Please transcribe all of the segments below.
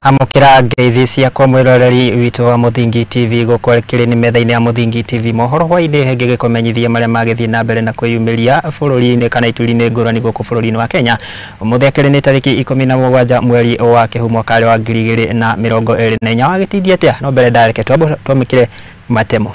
Amũkĩra ngeithi ciakwa mwĩroreri witũ wa Mũthingi TV gũkũ kĩrĩ nĩ metha-inĩ ya Mũthingi TV mohoro hwaĩ-inĩ ngĩgĩkũmenyithia marĩa magĩthiĩ na mbere na kwĩyumĩria bũrũri-inĩ kana ituri-inĩ ngũrani gũkũ bũrũri-inĩ wa Kenya. Ũmũthĩ akĩrĩ nĩ tarĩki 17 mweri wa Kĩhu mwaka wa 2024. Wagĩtindia atĩa? No mbere ndareke twamũkĩre matemo.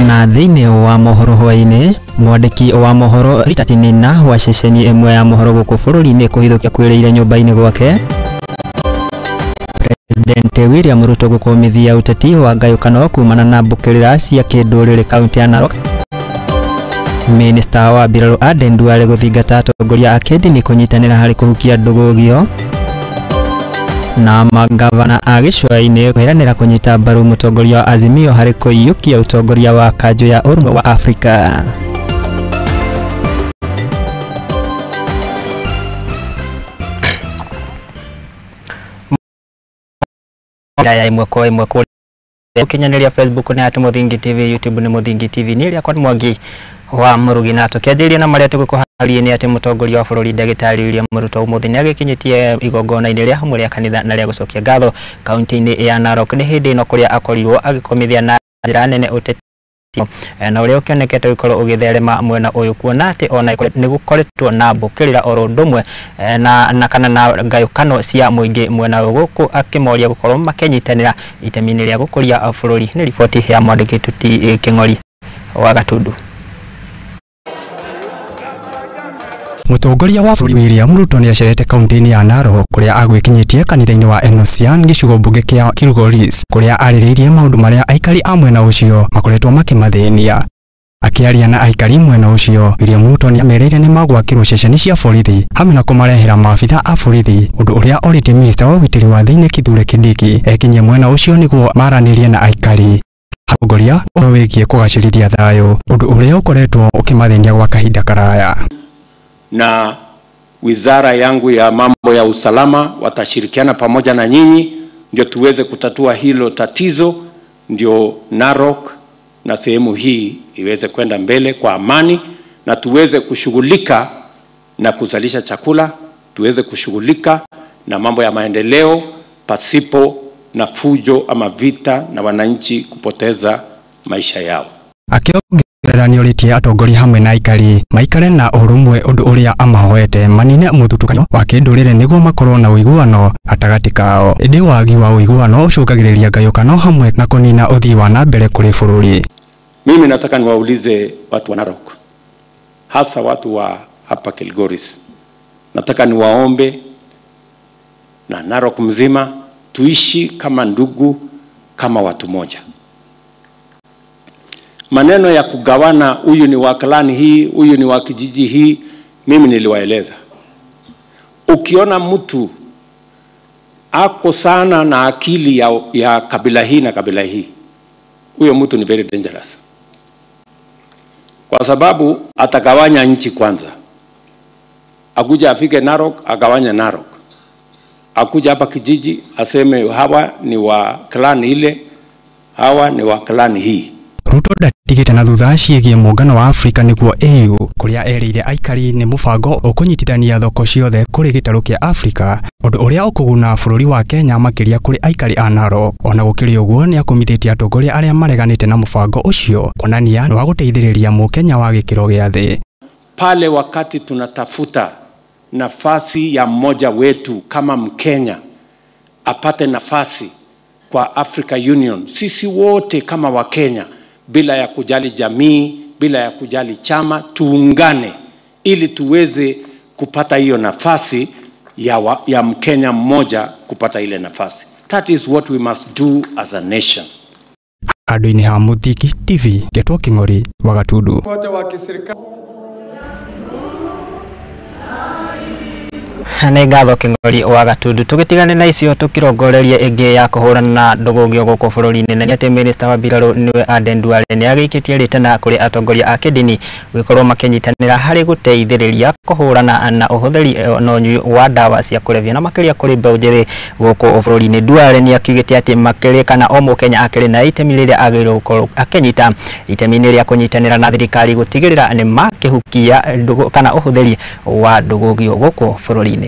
Na thĩinĩ wa mohoro hwaĩ-inĩ, mwandĩki wa mohoro Richard Nina wa ceceni ĩmwe ya mohoro gũkũ bũrũri-inĩ kũhithũkia kwĩrĩire nyũmba-inĩ gwake. President William Ruto gũkũmithia ũteti wa ngayũkano kumana na mbũkĩrĩra cia kĩndũrĩrĩ kaunti ya Narok. Minista wa mbirarũ Aden Duale gũthingata atongoria a kĩndini kũnyitanĩra harĩ kũhukia ndũgũgio. Na magavana a gĩcũa-inĩ kwĩranĩra kũnyita mbaru mũtongoria wa Azimio harĩ kũiyũkia ũtongoria wa kanjũ ya ũrũmwe wa Afrika. Ya ĩmwe kwa ĩmwe kũrĩa ũkinyanĩria Facebook nĩ at Mũthingi TV, YouTube nĩ Mũthingi TV. Niĩ rĩakwa nĩ Mwangi wa Mũrugi na tũkĩanjĩrĩria na marĩa tũgũkũharĩria nĩ atĩ mũtongoria wa bũrũri ndagĩtarĩ William Ruto ũmũthĩ nĩ agĩkinyĩtie igongona-inĩ rĩa hamwe rĩa kanitha na rĩa gũcokia ngatho kaunti-inĩ ya Narok. Nĩ hĩndĩ ĩno kũrĩa akorirwo agĩkomithia na njĩra nene ũteti na ũrĩa ũkĩonekete gũkorwo ũgĩtherema mwena ũyũ, kuona atĩ ona nĩ gũkoretwo na mbũkĩrĩra oro ũndũ ũmwe na kana na ngayũkano cia mũingĩ mwena ũyũ, gũkũ akĩmoria gũkorwo makĩnyitanĩra itemi-inĩ rĩa gũkũria bũrũri. Nĩ riboti ya mwandĩki Tuti Kĩng'ori wa Gatundu. Mũtongoria wa bũrũri William Ruto nĩacerete kaunti-inĩ ya Narok kũrĩa agwĩkinyĩtie kanitha-inĩ wa Enosian gĩcigo mbunge kĩa Kilgoris kũrĩa arĩrĩirie maũndũ marĩa aikari a mwena ũcio makoretwo makĩmathĩnia. Akĩaria na aikari mwena ũcio, William Ruto nĩamerĩire nĩmagwakĩrwo ceceni cia borithi hamwe na kũmarehera maabitha a borithi, ũndũ ũrĩa orĩtie minista wa ũgitĩri wa thĩinĩ Kithure Kindiki ekinyie mwena ũcio nĩguo maranĩrie na aikari. Atongoria ũhoro wĩgiĩ kũgacĩrithia thayũ, ũndũ ũrĩa ũkoretwo ũkĩmathĩnia gwa kahinda karaya. Na wizara yangu ya mambo ya usalama watashirikiana pamoja na nyinyi ndio tuweze kutatua hilo tatizo, ndio Narok na sehemu hii iweze kwenda mbele kwa amani, na tuweze kushughulika na kuzalisha chakula, tuweze kushughulika na mambo ya maendeleo pasipo na fujo ama vita na wananchi kupoteza maisha yao. Nĩorĩtie atongoria hamwe na aikari maikare na ũrũmwe, ũndũ ũrĩa amahoete manine mũthutũkanio wa kĩndũrĩrĩ nĩguo makorwo na ũiguano gatagatĩ kao. Ĩndĩ wagi wa ũiguano ũcũngagĩrĩria ngayũkano hamwe na kũnina ũthii wa na mbere kũrĩ bũrũri. Mimi nataka niwaulize watu wa Narok, hasa watu wa hapa Kilgoris, nataka niwaombe na Narok mzima tuishi kama ndugu, kama watu moja. Maneno ya kugawana, huyu ni wa klani hii, huyu ni wa kijiji hii, mimi niliwaeleza. Ukiona mtu ako sana na akili ya kabila hii na kabila hii, huyo mtu ni very dangerous. Kwa sababu atagawanya nchi kwanza. Akuja afike Narok, agawanya Narok. Akuja hapa kijiji, aseme hawa ni wa klani ile, hawa ni wa klani hii. Ruto ndatigĩte na thutha ciĩgiĩ mũngano wa Afrika nĩguo AU kũrĩa erĩire aikari nĩ mũbango ũkũnyitithania thoko ciothe kũrĩ gĩtarũ kĩa Afrika, ũndũ ũrĩa ũkũguna bũrũri wa Kenya makĩria kũrĩ aikari a Narok. Ona gũkĩrĩ ũguo nĩakũmithĩtie atongoria arĩa mareganĩte na mũbango ũcio kuonania nĩ wa gũteithĩrĩria mũkenya wa gĩkĩro gĩa thĩ. Pale wakati tunatafuta nafasi ya mmoja wetu kama Mkenya apate nafasi kwa Africa Union, sisi wote kama Wakenya, bila ya kujali jamii, bila ya kujali chama, tuungane ili tuweze kupata hiyo nafasi ya Mkenya mmoja kupata ile nafasi. That is what we must do as a nation. Handũ-inĩ ha Mũthingi TV, Getwo Kĩng'ori wa Gatundu. Nĩ ngatho Kĩng'ori wa Gatundu. Tũgĩtigane na icio tũkĩrongoreria ĩngĩ ya kũhũrana na ndũgũgio gũkũ bũrũri-inĩ, na nĩ atĩ minista wa mbirarũ nĩwe Aden Duale nĩ agĩikĩtie rĩtana kũrĩ atongoria a kĩndini gũgĩkorwo makĩnyitanĩra harĩ gũteithĩrĩria kũhũrana na ũhũthĩri na ũnyui wa ndawa cia kũrebia na makĩria kũrĩ mbeũ njĩthĩ gũkũ bũrũri-inĩ. Duale nĩ akiugĩte atĩ makĩrĩ kana o mũkenya akĩrĩ na itemi rĩrĩa agĩrĩirwo gũkorwo akĩnyita itemi-inĩ rĩa kũnyitanĩra na thirikari gũtigĩrĩra nĩ makĩhukia ndũgũ kana ũhũthĩri wa ndũgũgio gũkũ bũrũri-inĩ.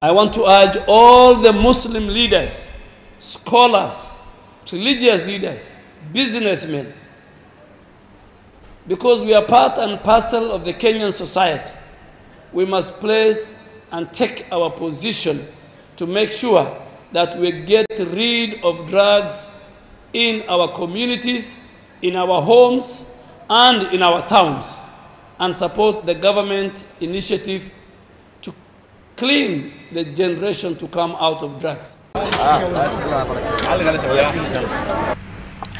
I want to urge all the Muslim leaders, scholars, religious leaders, businessmen, because we are part and parcel of the Kenyan society. We must place and take our position to make sure that we get rid of drugs in our communities, in our homes, and in our towns, and support the government initiative to clean the generation to come out of drugs.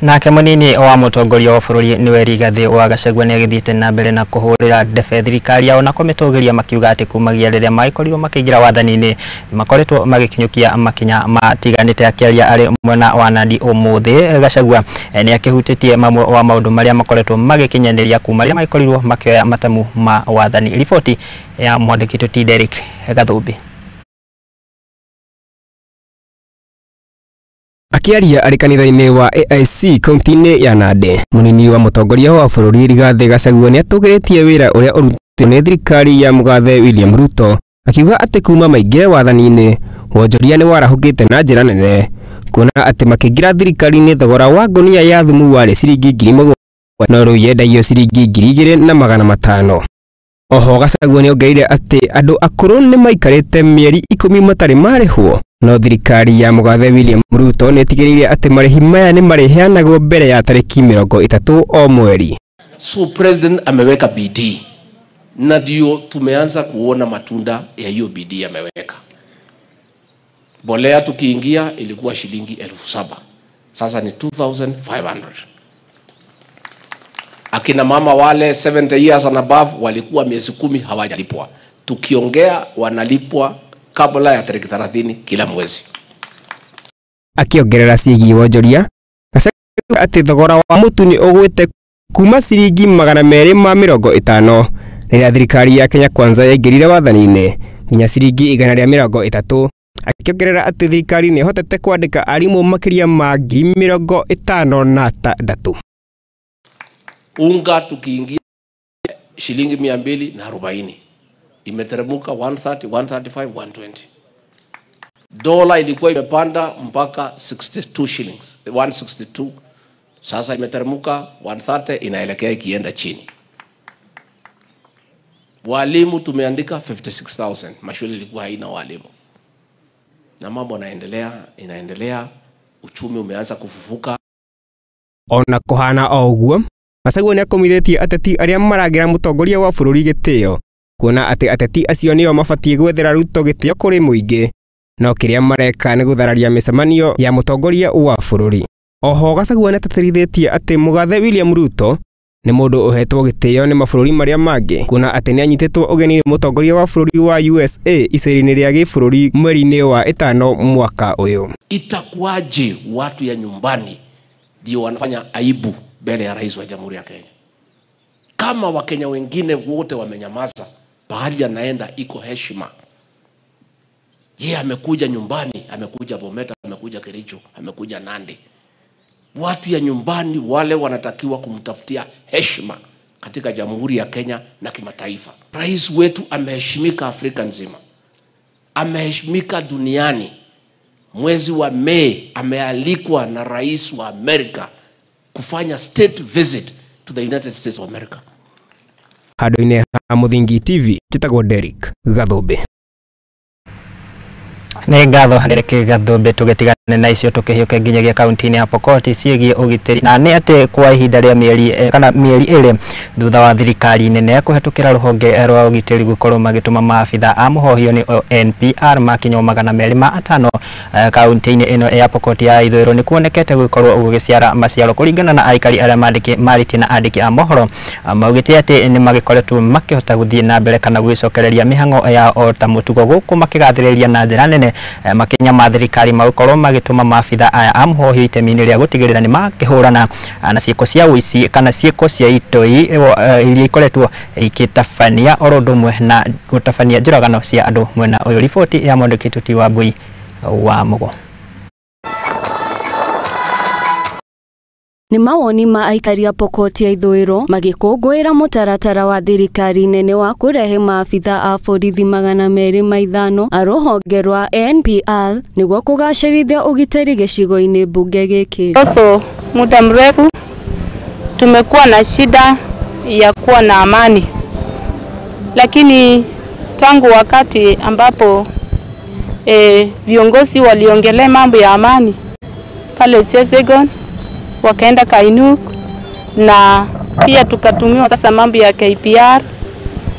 Nake munini wa mutongoria wa bururi niwe Rigathi wa Gachagua ni agithiite na mbere na kuhurira ndebe thirikari yao na kumitugiria makiuga ati kumagia riria magikorirwo makiingira wathani-ini makoretwo magikinyukia makinya matiganite. Akiaria ari mwena wa Nandi umuthi, Gachagua ni akihutitie mamwe wa maundu maria makoretwo magikinyaniria kuma riria magikorirwo makioya matamu ma wathani. Riboti ya mwandiki T Derek Gathumbi. Akiaria arĩ kanitha-inĩ wa AIC kaunti-inĩ ya Nandi, munini wa mũtongoria wa bũrũri Rigathi Gachagua nĩatũgĩrĩtie wĩra ũrĩa ũrutĩtwo nĩ thirikari ya mũgathe William Ruto, akiuga atĩ kuma maingĩre wathani-inĩ wonjoria nĩwarahũkĩte na njĩra nene, kuona atĩ makĩingĩra thirikari-inĩ thogora wa ngũnia ya thumu warĩ ciringi 7,000 no rĩu yendagio ciringi 2,500. Oho Gachagua nĩongereire atĩ andũ akũrũ nĩmaikarĩte mĩeri 10 matarĩ marĩhwo, no thirikari ya mũgathe William Ruto nĩĩtigĩrĩire atĩ marĩhi maya nĩmarĩheanagwo mbere ya tarĩki 30 o mweri. So president ameweka bidii na ndio tumeanza kuona matunda ya hiyo bidii ameweka. Bolea tukiingia ilikuwa shilingi 7,000, sasa ni 2,500. Akina mama wale 70 years and above walikuwa miezi 10 hawajalipwa. Tukiongea wanalipwa kabla ya tariki 30 kila mwezi. Akiongerera ciĩgiĩ wonjoria, Gachagua atĩ thogora wa mũtu nĩ ũgwĩte kuma ciringi 250 rĩrĩa thirikari ya Kenya Kwanza yaingĩrire wathani-inĩ nginya ciringi 130. Akiongerera atĩ thirikari nĩ ĩhotete kwandĩka arimũ makĩria ma 56,000. Unga tukiingia shilingi 240 imeteremka 130, 135, 120. Dola ilikuwa imepanda mpaka 62 shillings, 162. Sasa imeteremka 130, inaelekea ikienda chini. Walimu tumeandika 56,000, mashule ilikuwa haina walimu. Na mambo yanaendelea, inaendelea, uchumi umeanza kufufuka. Ona kuhana o ũguo, Gachagua nĩakomithĩtie ateti arĩa maragĩra mũtongoria wa bũrũri gĩtĩo, kuona atĩ ateti acio nĩo mabatiĩ gwethera Ruto gĩtĩo kũrĩ mũingĩ, no kĩrĩa mareka nĩ gũthararia mĩcemanio ya mũtongoria wa bũrũri. Oho Gachagua nĩatĩtĩrithĩtie atĩ mũgathe William Ruto nĩ mũndũ ũhetwo gĩtĩo nĩ mabũrũri marĩa mangĩ, kuona atĩ nĩanyitĩtwo ũgeni nĩ mũtongoria wa bũrũri wa USA icera-inĩ rĩa gĩbũrũri mweri-inĩ wa 5 mwaka ũyũ. Itakuwaje watu ya nyumbani ndio wanafanya aibu mbele ya rais wa Jamhuri ya Kenya? Kama Wakenya wengine wote wamenyamaza, pahali anaenda iko heshima. Yeye amekuja nyumbani, amekuja Bomet, amekuja Kericho, amekuja Nandi. Watu ya nyumbani wale wanatakiwa kumtafutia heshima katika Jamhuri ya Kenya na kimataifa. Rais wetu ameheshimika Afrika nzima, ameheshimika duniani. Mwezi wa Mei amealikwa na rais wa Amerika kufanya state visit to the United States of America. Handũ-inĩ ha Mũthingi TV, njĩtagwo Derrick Gathumbi. Nĩ ngatho Derrick Gathumbi. Tũgĩtiga Na icio tukihiuke nginyagia kaunti-inĩ ya Pokot ciĩgiĩ ũgitĩri na nĩ atĩ kwa ihinda rĩa mĩeri kana mĩeri ĩrĩ thutha wa thirikari nene kũhetũkĩra rũhonge rwa ũgitĩri gũkorwo magĩtũma maabitha a mũhohio nĩ NPR makinywo 205 kaunti-inĩ ĩno ya Pokot ya ithũĩro nĩ kuonekete gũkorwo gũgĩciara maciaro kũringana na aikari arĩa marĩtie na andĩki a mohoro maugĩte atĩ nĩ magĩkoretwo makĩhota gũthiĩ na mbere kana gwĩcokereria mĩhang'o ya o ta mũtugo gũkũ makĩgathĩrĩria na njĩra nene makinya ma thirikari magũkorwo magĩtũma maabitha aya a mũhohio itemi-inĩ rĩa gũtigĩrĩra nĩ makĩhũrana na ciĩko cia ũici kana ciĩko cia itoi iria ikoretwo ikĩtabania oro ũndũ ũmwe na gũtabania njũragano cia andũ mwena ũyũ. Riboti ya mwandĩki Tuti wa Mbui wa Mugo. Nĩ mawoni ma aikari a Pokot ya ithũĩro magĩkũngũĩra mũtaratara wa thirikari nene wa kũrehe maabitha a borithi 205 a rũhonge rwa NPR nĩguo kũgacĩrithia ũgitĩri gĩcigo-inĩ mbunge gĩkĩ. Also, muda mrefu tumekuwa na shida ya kuwa na amani, lakini tangu wakati ambapo viongozi waliongelea mambo ya amani pale Chesegon, wakaenda Kainuk, na pia tukatumiwa sasa mambo ya KPR,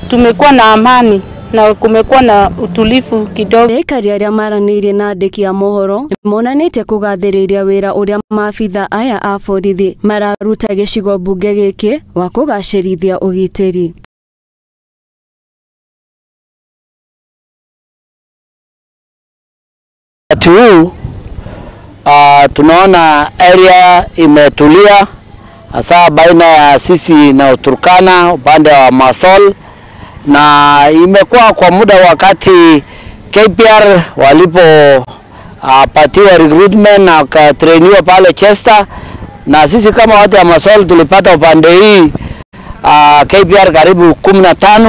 tumekuwa na amani na kumekuwa na utulivu kidogo. Aikari arĩa maranĩirie na andĩki a mohoro monanĩtie kũgathĩrĩria wĩra ũrĩa maabitha aya a borithi mararuta gĩcigo mbunge gĩkĩ wa kũgacĩrithia ũgitĩri. Wakati huu tunaona area imetulia hasa baina ya sisi na Turkana upande wa Masol, na imekuwa kwa muda wakati KPR walipo patiwa recruitment na wakatrainiwa pale Chester, na sisi kama watu wa Masol tulipata upande hii KPR karibu 15.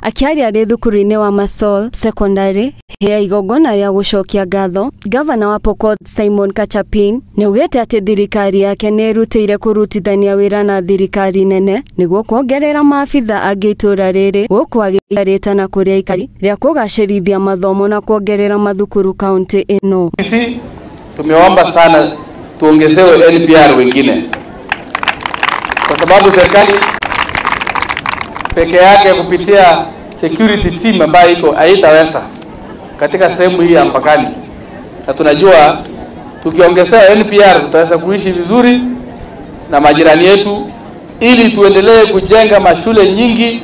Akiaria arĩ thukuru-inĩ wa Masol Secondary ya igongona rĩa gũcokia ngatho, gavana wa Pokot Simon Kachapin nĩaugĩte atĩ thirikari yake nĩ ĩrutĩire kũrutithania wĩra na thirikari nene nĩguo kuongerera maabitha angĩ itũra rĩrĩ gũkũ agĩikia rĩtana kũrĩ aikari rĩa kũgacĩrithia mathomo na kuongerera mathukuru kaunti ĩno. Sisi tumeomba sana tuongezewe NPR wengine, kwa sababu serikali peke yake kupitia security team ambayo iko haitaweza katika sehemu hii ya mpakani, na tunajua tukiongezea NPR tutaweza kuishi vizuri na majirani yetu, ili tuendelee kujenga mashule nyingi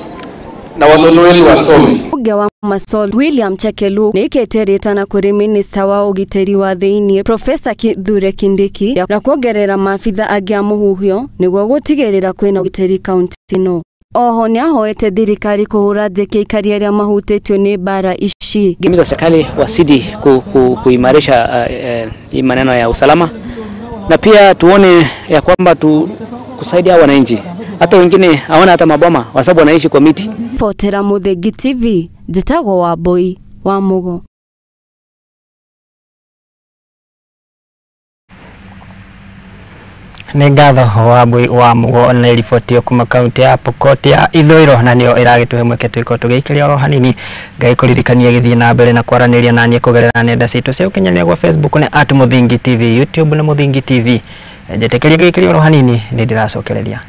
na watoto wetu wasome. Mbunge wa Masol William Chekelu nĩaikĩtie rĩtana kũrĩ minista wa ũgitĩri wa thĩinĩ Profesa Kithure Kindiki na kuongerera maabitha angĩ a mũhuhio nĩguo gũtigĩrĩra kwĩna ũgitĩri kaunti ĩno. Oho nĩahoete thirikari kũhũra njeki aikari arĩa mahutĩtio nĩ mbara ici. Himiza serikali wasidi kuimarisha hii maneno ya usalama, na pia tuone ya kwamba kusaidia wananchi, hata wengine hawana hata maboma kwa sababu wanaishi kwa miti. Fotera Muthengi TV, njĩtagwo Wambui wa Mugo. Nĩ ngatho Wambui wa Mugo na riboti ĩyo kuma kaunti ya Pokot ya ithũĩro, na nĩyo ĩragĩtũhe mweke twĩkorwo tũgĩikĩria oro hanini. Ngai kũririkania gĩthiĩ na mbere na kwaranĩria na niĩ kũgerera nenda citũ cia ũkinyanĩria gwa Facebook nĩ @Muthingi TV, YouTube nĩ Muthingi TV. Njĩtĩkĩria gĩikĩria oro hanini, nĩ ndĩracokereria.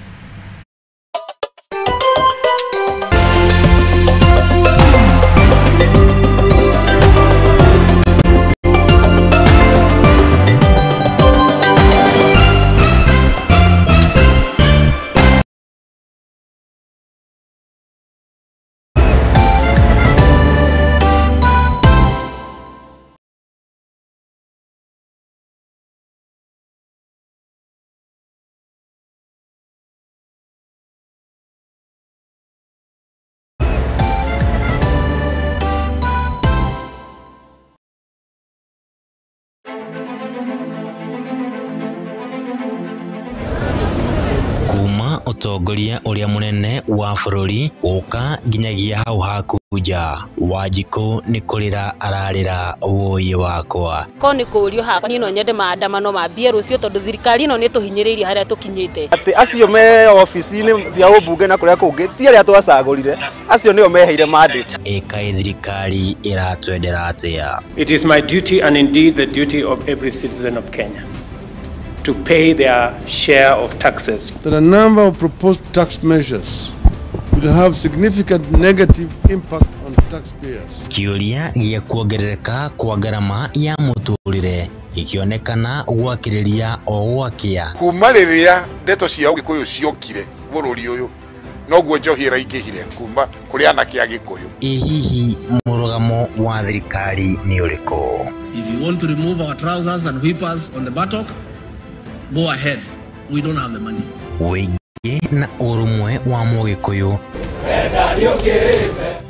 Utongoria uria munene wa bururi guka nginyagia hau haku. Juja Wanjikũ nĩ kũrĩra ararĩra wũiĩ wakwa. Ko nĩ kũũrio hakwa niĩ no nyende maandamano mambie rũciũ tondũ thirikari ĩno nĩ tũhinyĩrĩirie harĩa tũkinyĩte. Atĩ acio me ofici-inĩ cia ũmbunge na kũrĩa kũngĩ ti arĩa twacagũrire, acio nĩo meheire mandate. Ĩkaĩ thirikari ĩratwendera atĩa? It is my duty and indeed the duty of every citizen of Kenya to pay their share of taxes. That a number of proposed tax measures will have significant negative impact on taxpayers. Kĩũria gĩa kuongerereka kwa ngarama ya mũtũrĩre gĩkĩonekana gwakĩrĩria o gwakĩa. Kuma rĩrĩa ndeto cia Ũgĩkũyũ ciokire bũrũri ũyũ noguo njohi ĩraingĩhire kuma kũrĩ anake a Gĩkũyũ. Ĩ hihi mũrũgamo wa thirikari nĩ ũrĩkũ? If you want to remove our trousers and whip us on the buttock, go ahead. We don't have the money. Wĩingĩ na ũrũmwe wa mũgĩkũyũ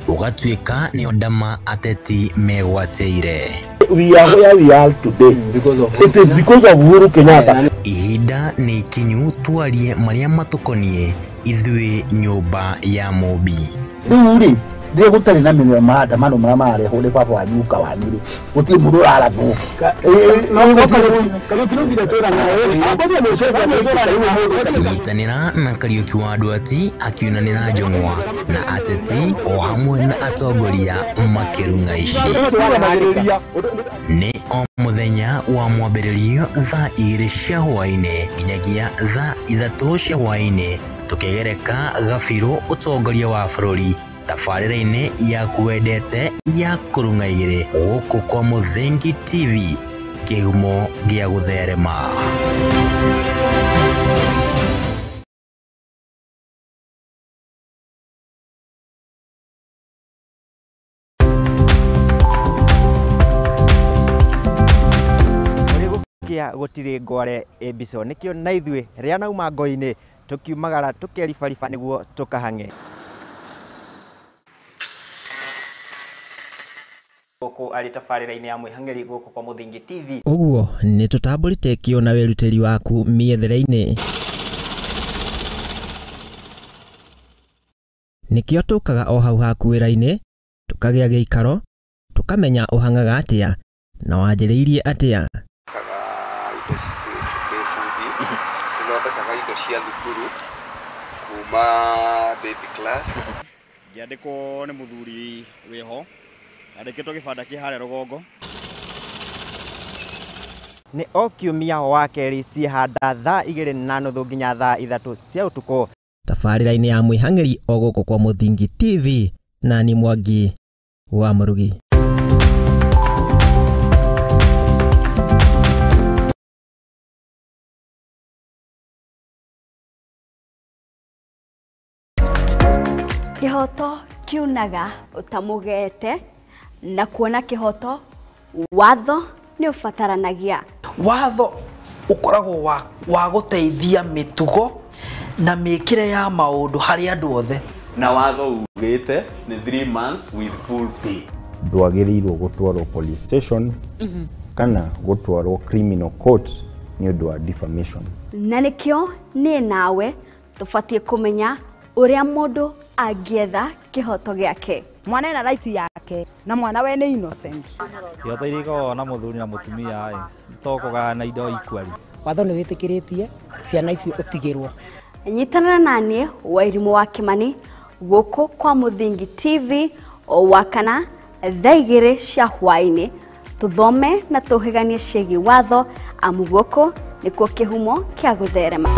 ũgatuĩka nĩ ndama ateti megwatĩire. We are where we are today because of it is because of Uhuru Kenyatta. Ihinda nĩ ikinyu twarie marĩa matũkoniĩ ithuĩ nyũmba ya Mũmbi. Rĩu rĩ rĩrĩa gũtarĩ na maandamano marĩa mararehwo nĩ baba wanyu guka wanyu rĩ gũtirĩ mũndũ ũrarathwo. Nyitanĩra na Kariũki wa Nduati akiunanĩra njũng'wa na ateti o hamwe na atongoria makĩrung'a ici. Nĩ o mũthenya wa mwambĩrĩrio thaa 2 cia hwaĩ-inĩ nginyagia thaa 3 cia hwaĩ-inĩ tũkĩgereka gabirũ ũtongoria wa bũrũri tabarĩra-inĩ yaku wendete ya kũrung'a igĩrĩ gũkũ kwa Mũthingi TV kĩhumo gĩa gũtherema. Kia gũtirĩ ngware ĩmbico nĩkĩo na ithuĩ rĩa nauma ngo-inĩ tũkiumagara tũkeribariba nĩguo tũkahang'e. Gũkũ arĩ tabarĩra-inĩ ya mwĩhang'eri gũkũ kwa Mũthingi TV. Ũguo nĩ tũtambũrĩte kĩo na wĩrutĩri waku mĩethere-inĩ. Nĩkĩo tũkaga o hau haku wĩra-inĩ, tũkagĩa gĩikaro, tũkamenya ũhang'aga atĩa na wanjĩrĩirie atĩa. Thondekaga indo cia thukuru kuma baby class. Ngĩandĩkwo nĩ mũthuri wĩho andĩkĩtwo gĩbanda kĩ harĩa rũgongo. Nĩ o kiumia wa kerĩ ciĩhanda thaa 2:30 nginya thaa 3 cia ũtukũ. Tabarĩra-inĩ ya mwĩhang'eri o gũkũ kwa Mũthingi TV na ni Mwangi wa Mũrugi. Kĩhoto kiunaga ũtamũgete na kuona kĩhoto watho nĩ ũbataranagia. Watho ũkoragwo wa gũteithia mĩtugo na mĩkĩre ya maũndũ harĩ andũ othe. Na watho ugĩte nĩ 3 months with full pay. Ndwagĩrĩirwo gũtwarwo police station kana gũtwarwo criminal court nĩ ũndũ wa defamation. Na nĩkĩo niĩ nawe tũbatiĩ kũmenya ũrĩa mũndũ angĩetha kĩhoto gĩake. Mwana ena right yake na mwana we nĩ innocent. Kĩhoto iria ikoragwo na mũthuri na mũtumia ĩ to kũgayana indo equally. Watho nĩ wĩtĩkĩrĩtie ciana icio ũtigĩrwo. Nyitanĩra na niĩ Wairimũ wa Kĩmani gũkũ kwa Mũthingi TV o wakana thaa 2 cia hwaĩ-inĩ tũthome na tũhĩganie ciĩgiĩ watho amu gũkũ nĩkuo kĩhumo kĩa gũtherema.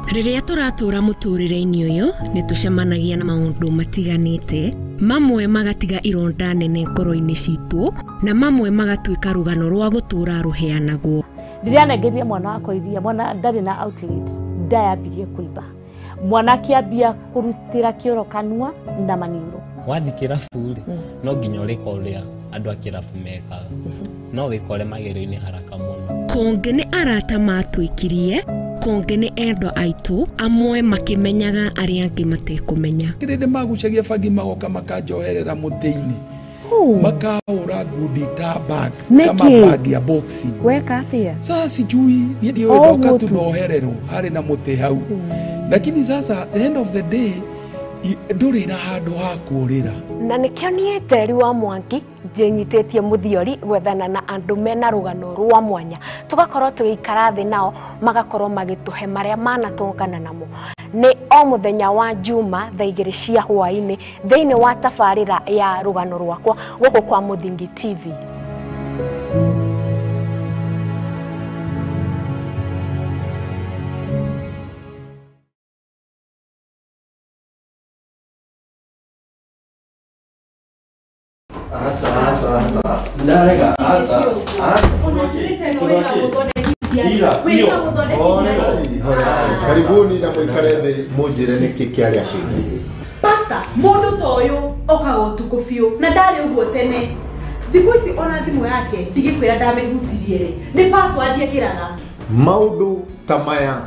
Rĩrĩa tũratũra mũtũrĩre-inĩ ũyũ nĩ tũcemanagia na maũndũ matiganĩte, mamwe magatiga ironda nene ngoro-inĩ citũ na mamwe magatuĩka rũgano rwa gũtũra rũheanagwo. Rĩrĩa anengerire mwana wakwa iria, mwana ndarĩ na outlet, ndayambirie kũimba. Mwana akĩambia kũrutĩra kĩoro kanua na maniũrũ. Wathiĩ kĩrabu rĩ, no nginya ũrĩka ũrĩa andũ a kĩrabu mekaga, no wĩkore magerio-inĩ haraka mũno. Kũngĩ nĩ arata matwĩkirie Kũngĩ nĩ endwa aitũ, amwe makĩmenyaga arĩa angĩ matekũmenya. Kĩrĩndĩ magucagia bangi magoka makanjoherera mũtĩ-inĩ, makahũra ngundi ta bag kama bag ya boxing. Weka atia? Sasa sijui niĩ ndiũĩ, ndoka tu ndohererwo harĩ na mũtĩ hau, lakini sasa the end of the day ndũrĩ na handũ ha kũũrĩra. Na nĩkĩo niĩ Njeri wa Mwangi ndĩnyitĩtie mũthiori gwethana na andũ mena rũgano rwa mwanya, tũgakorwo tũgĩikara thĩ nao magakorwo magĩtũhe marĩa manatũngana namo. Nĩ o mũthenya wa Juma thaa 2 cia hwaĩ-inĩ thĩinĩ wa tabarĩra ya rũgano rwakwa gũkũ kwa Mũthingi TV. Asa, asa, asa. Ndarega, asa. Karibuni na mũikare thĩ mũnjĩre nĩkĩ kĩarĩa kĩngĩ. Pasta, mũndũ ta ũyũ okaga ũtukũ biũ na ndarĩ ũguo tene. Thikũ ici ona thimũ yake ndigĩkwĩra ndamĩhutirie rĩ, nĩ password ekĩraga. Maũndũ ta maya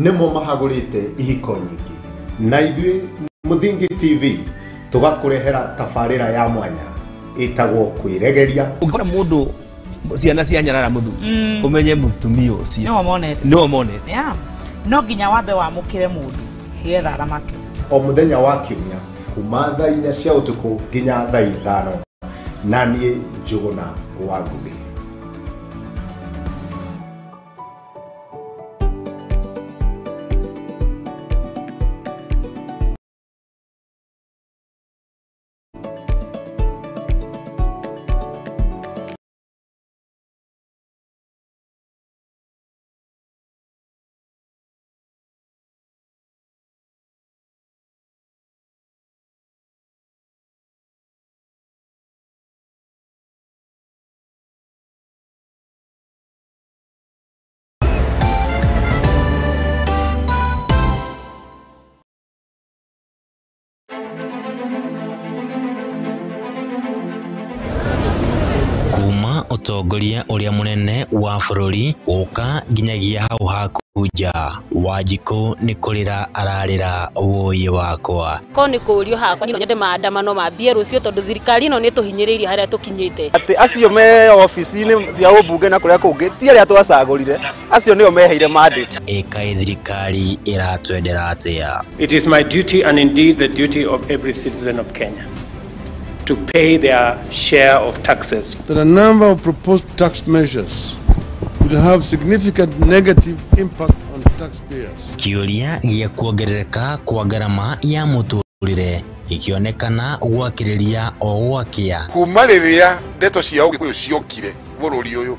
nĩmo mahagũrĩte ihiko nyingĩ, na ithuĩ Mũthingi TV tũgakũrehera tabarĩra ya mwanya ĩtagwo kwĩregeria. Ũngĩkora mũndũ ciana cia nyarara mũthuri, ũmenye mũtumia ũcio nĩwe monete. Yeah. No nginya wambe wamũkĩre mũndũ nĩgetha aramate. O mũthenya wa kiumia kuma thaa 4 cia ũtukũ nginya thaa 5, na niĩ Njũgũna wa Ngũgĩ. Kuma ũtongoria ũrĩa mũnene wa bũrũri gũka nginyagia hau haku nja, Wanjikũ nĩ kũrĩra ararĩra wũi wakwa. Ko nĩ kũũrio hakwa no nyende maandamano mambie rũciũ tondũ thirikari ĩno nĩ tũhinyĩrĩirie harĩa tũkinyĩte. Atĩ acio me ofici-inĩ cia ũmbunge na kũrĩa kũngĩ ti arĩa twacagũrire, acio nĩo meheire mandate. Ĩkaĩ thirikari ĩratwendera atĩa? It is my duty and indeed the duty of every citizen of Kenya to pay their share of taxes. That a number of proposed tax measures will have significant negative impact on taxpayers. Kĩũria gĩa kuongerereka kwa ngarama ya mũtũrĩre gĩkĩonekana gwakĩrĩria o gwakĩa. Kuma rĩrĩa ndeto cia ũgĩkũyũ ciokire bũrũri ũyũ,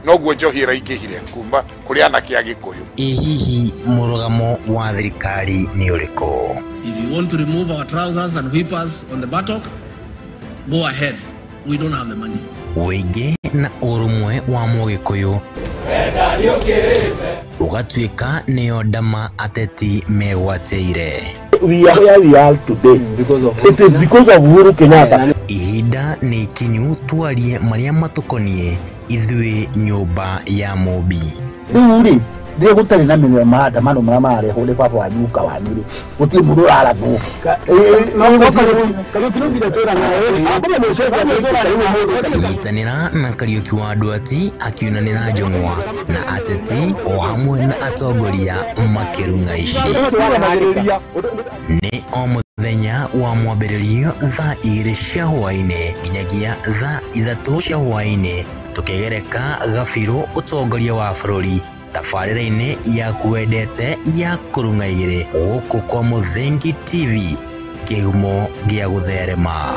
noguo njohi ĩraingĩhire kuma kũrĩ anake a Gĩkũyũ. Ĩ hihi mũrũgamo wa thirikari nĩ ũrĩkũ? If you want to remove our trousers and whippers on the buttock, go ahead. We don't have the money. Ũingĩ na ũrũmwe wa mũgĩkũyũ ũgatuĩka nĩyo ndama ateti megwatĩire. We are where we are today because of it is because of Uhuru Kenyatta. Ihinda nĩ ikinyu twarie marĩa matũkoniĩ ithuĩ nyũmba ya Mũmbi. Rĩu rĩ, rĩrĩa gũtarĩ na maandamano marĩa mararehwo nĩ baba wanyu guka wanyu rĩ, gũtirĩ mũndũ ũrarathwo. Nyitanĩra na Kariũki wa Nduati akiunanĩra njũng'wa na ateti o hamwe na atongoria makĩrung'a ici. Nĩ o mũthenya wa mwambĩrĩrio thaa 2 cia hwaĩ-inĩ nginyagia thaa 3 cia hwaĩ-inĩ tũkĩgereka gabirũ ũtongoria wa bũrũri tabarĩra-inĩ yaku wendete ya kũrung'a igĩrĩ gũkũ kwa Mũthingi TV, kĩhumo gĩa gũtherema.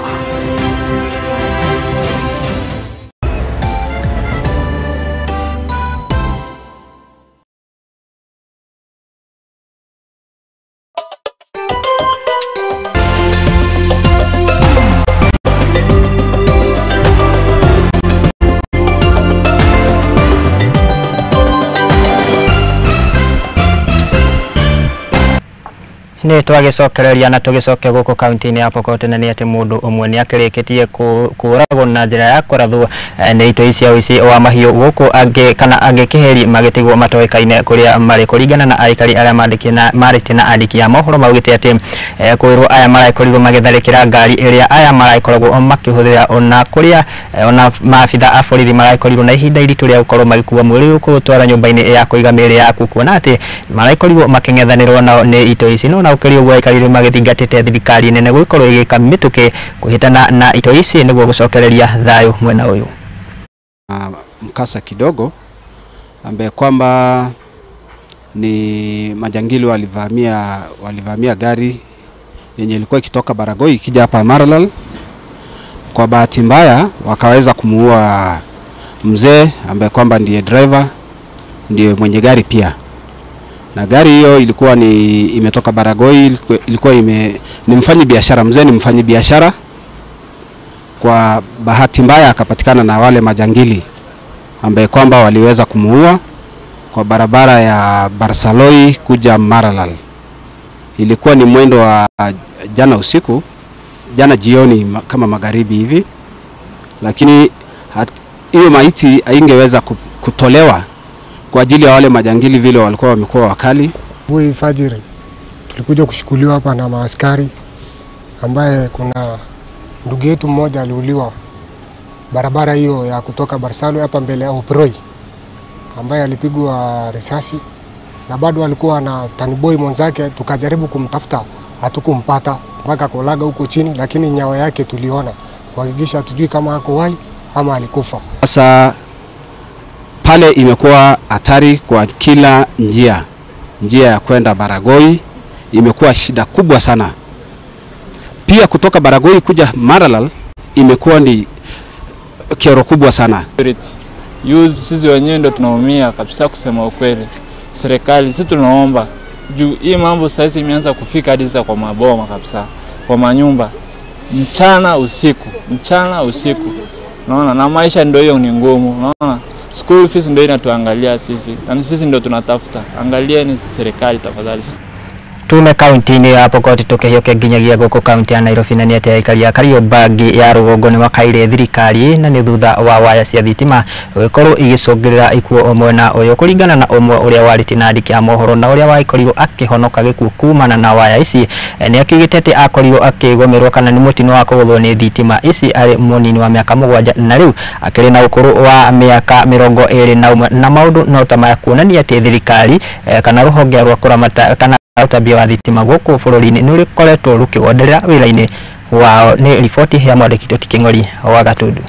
Nĩ twagicokereria na tugicoke guku kaunti-inĩ ya Pokot na nĩ atĩ mũndũ ũmwe nĩ akĩrĩkĩtie kũragwo na njĩra ya kũrathwo nĩ itoi cia ũici wa mahiũ gũkũ angĩ kana angĩ kĩheri magĩtigwo matoĩkaine kũrĩa marĩ kũringana na aikari arĩa marĩtie na andĩki a mohoro maugĩte atĩ kwĩrwo aya marakorirwo magĩtharĩkĩra ngari ĩrĩa aya marakoragwo makĩhũthĩra ona kũrĩa ona maabitha a borithi marakorirwo na ihinda iritũ rĩa gũkorwo magĩkua mwĩrĩ kũũtwara nyũmba-inĩ ya kũiga mĩĩrĩ yaku kuona atĩ marakorirwo makĩng'ethanĩrwo nao nĩ itoi ici no na ũkĩrĩ ũguo aikarire magĩthingatĩte thirikari nene gũkorwo ĩgĩka mĩtũkĩ kũhĩtana na itoi ici nĩguo gũcokereria thayũ mwena ũyũ. Mkasa kidogo ambaye kwamba ni majangili walivamia gari yenye ilikuwa ikitoka Baragoi ikija hapa Maralal. Kwa bahati mbaya wakaweza kumuua mzee ambaye kwamba ndiye driver, ndiye mwenye gari pia. Na gari hiyo ilikuwa ni imetoka Baragoi, ilikuwa ni mfanyi biashara, mzee ni mfanyi biashara. Kwa bahati mbaya akapatikana na wale majangili ambaye kwamba waliweza kumuua kwa barabara ya Barsaloi kuja Maralal. Ilikuwa ni mwendo wa jana usiku, jana jioni kama magharibi hivi. Lakini hiyo maiti haingeweza kutolewa kwa ajili ya wale majangili vile walikuwa wamekuwa wakali. Asubuhi fajiri tulikuja kushukuliwa hapa na maaskari ambaye kuna ndugu yetu mmoja aliuliwa barabara hiyo ya kutoka Barsaloi hapa mbele ya Oproi, ambaye alipigwa risasi na bado alikuwa na taniboi mwenzake. Tukajaribu kumtafuta hatukumpata mpaka kolaga huko chini, lakini nyawa yake tuliona kuhakikisha hatujui kama ako hai ama alikufa. Sasa pale imekuwa hatari kwa kila njia. Njia ya kwenda Baragoi imekuwa shida kubwa sana. Pia kutoka Baragoi kuja Maralal imekuwa ni kero kubwa sana. Sisi wenyewe ndio tunaumia kabisa kusema ukweli. Serikali sisi tunaomba juu hii mambo sasa imeanza kufika hadi sasa kwa maboma kabisa, kwa manyumba, mchana usiku, mchana usiku. Unaona, na maisha ndio hiyo ni ngumu, unaona. School fees ndio inatuangalia sisi. Na sisi ndio tunatafuta. Angalieni serikali tafadhali. Tume kaunti-inĩ ya Pokot tũkĩhiũke nginyagia gũkũ kaunti ya Nairobi na nĩ atĩ aikari a Kariobangi ya rũgongo nĩ makaire thirikari na nĩ thutha wa waya cia thitima gũgĩkorwo igĩcũngĩrĩra ikuũ mwena ũyũ kũringana na ũmwe ũrĩa warĩtie na andĩki a mohoro na ũrĩa wakorirwo akĩhonoka gĩkuũ kumana na waya ici nĩ akiugĩte atĩ akorirwo akĩgũmĩrwo kana nĩ mũtino wa kũgũthwo nĩ thitima ici arĩ mũnini wa mĩaka 7 na rĩu akĩrĩ na ũkũrũ wa mĩaka 21 na maũndũ no ta maya kuonania atĩ thirikari kana rũhonge rwa kũramata kana ũtambia wa thitima gũkũ bũrũri-inĩ nĩ rũkoretwo rũkĩgonderera wĩra-inĩ wao. Nĩ riboti ya mwandĩki Toti Kĩng'ori wa Gatundu.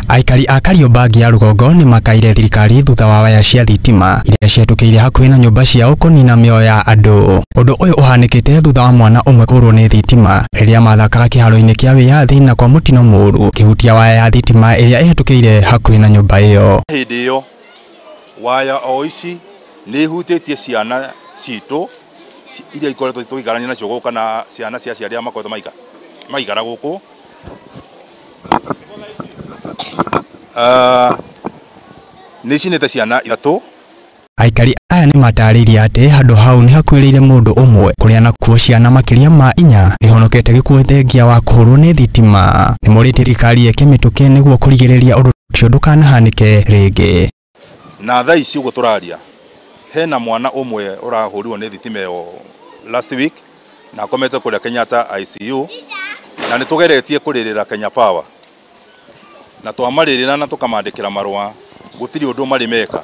Aikari a Kariobangi ya rũgongo nĩ makaire thirikari thutha wa waya cia thitima iria cihetũkĩire hakuhĩ na nyũmba ciao kũnina mĩoyo ya andũ. Ũndũ ũyũ ũhanĩkĩte thutha wa mwana ũmwe kũũrwo nĩ thitima rĩrĩa mathakaga kĩharo-inĩ kĩa wĩyathi na kwa mũtino mũũru kĩhutia waya ya thitima ĩrĩa ĩhetũkĩire hakuhĩ na nyũmba ĩyo. Hĩndĩ ĩyo waya o ici nĩ ihutĩtie ciana citũ iria ikoretwo tũgĩikarania nacio gũkũ kana ciana cia aciari arĩa makoretwo maikara gũkũ. Nĩ icinĩte ciana 3. Aikari aya nĩ matarĩirie atĩ handũ hau nĩ hakuĩrĩire mũndũ ũmwe kũrĩa nakuo ciana makĩria ma 4 ihonokete gĩkuũ thengia wa kũhũrwo nĩ thitima. Nĩ morĩtie thirikari ĩke mĩtũkĩ nĩguo kũrigĩrĩria ũndũ ũcio ndũkanahanĩke rĩngĩ. Na thaa ici ũguo tũraria hena mwana ũmwe ũrahũrirwo nĩ thitima ĩyo last week na akomete kũrĩa Kenyatta ICU na nĩ tũgeretie kũrĩrĩra Kenya Power na twamarĩrĩra na tũkamandĩkĩra marũa gũtirĩ ũndũ marĩ meka.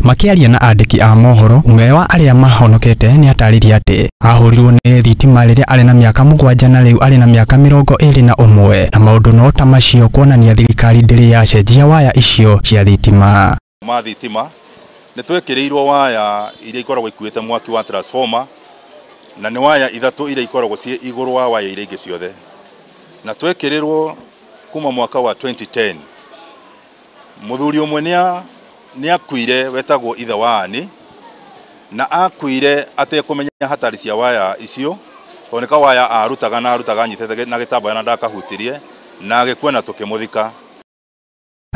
Makĩaria na andĩki a mohoro ũmwe wa arĩa mahonokete nĩ atarĩirie atĩ ahũrirwo nĩ thitima rĩrĩa arĩ na mĩaka 7 na rĩu arĩ na mĩaka 21 na maũndũ no ta macio kuonania thirikari ndĩrĩ yacenjia waya icio cia thitima. Ma thitima nĩ twekĩrĩirwo waya iria ikoragwo ikuĩte mwaki wa transformer na nĩ waya 3 iria ikoragwo ciĩ igũrũ wa waya iria ingĩ ciothe na twekĩrĩrwo kuma mwaka wa 2010. Mũthuri ũmwe nĩ akuire wetagwo ithe wa Ani na akuire atekũmenya hatari cia waya icio tondũ nĩ kawaya arutaga na arutaga anyitĩte na gĩtambaya na ndakahutirie na agĩkua na tũkĩmũthika.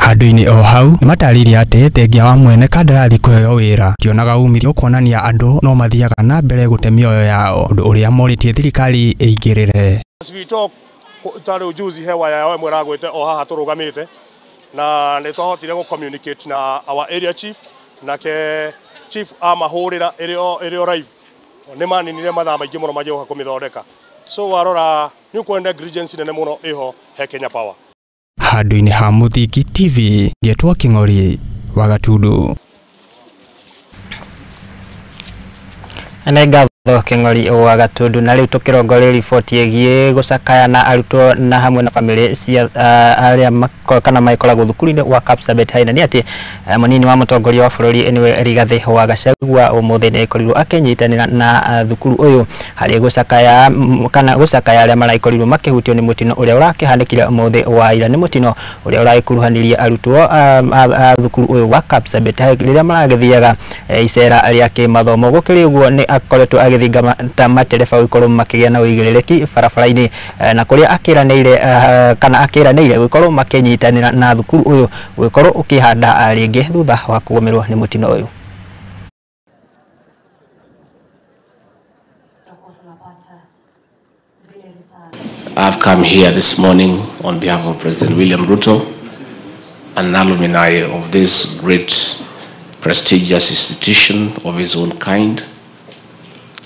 Handũ-inĩ o hau nĩmatarĩirie atĩ thengia wa mwene kandarathi kũheo wĩra kĩonaga umithio kuonania andũ no mathiaga na mbere gũte mĩoyo yao, ũndũ ũrĩa morĩtie thirikari ĩingĩrĩre. As we talk, tarĩ juzi he waya ĩmwe ĩragwĩte o haha tũrũgamĩte, na nĩ twahotire gũ communicate na our area chief, nake chief amahũrĩra ĩrĩ o live, nĩ maninire mathaa maingĩ mũno magĩũka kũmĩthondeka. So warora nĩ ũkuona negligence nene mũno ĩho he Kenya Power. Handũ-inĩ ha Mũthingi TV, ngetwo Kĩng'ori wa Gatundu. Nĩ ngatho Kĩng'ori wa Gatundu. Na rĩu tũkĩrongoreria riboti ĩgiĩ gũcakaya na arutwo na hamwe na bamĩrĩ cia arĩa kana magĩkoragwo thukuru-inĩ wa Kapsabet High, na nĩ atĩ mũnini wa mũtongoria wa bũrũri nĩwe Rigathĩ wa Gachagua ũmũthĩ nĩ akorirwo akĩnyitanĩra na thukuru ũyũ harĩ gũcakaya kana gũcakaya arĩa maragĩkorirwo makĩhutio nĩ mũtino ũrĩa ũrakĩhanĩkire ũmũthĩ wa ira. Nĩ mũtino ũrĩa ũragĩkuruhanirie arutwo a thukuru ũyũ wa Kapsabet High rĩrĩa maragĩthiaga icera rĩa kĩmathomo. Gũkĩrĩ ũguo nĩ akoretwo agĩthingata matereba gũkorwo makĩgĩa na ũigĩrĩrĩki barabara-inĩ, na kũrĩa akĩranĩire kana akĩranĩire gũkorwo makĩnyitanĩra na thukuru ũyũ gũkorwo ũkĩhanda rĩngĩ thutha wa kũgũmĩrwo nĩ mũtino ũyũ. I've come here this morning on behalf of President William Ruto, an alumni of this great prestigious institution of his own kind,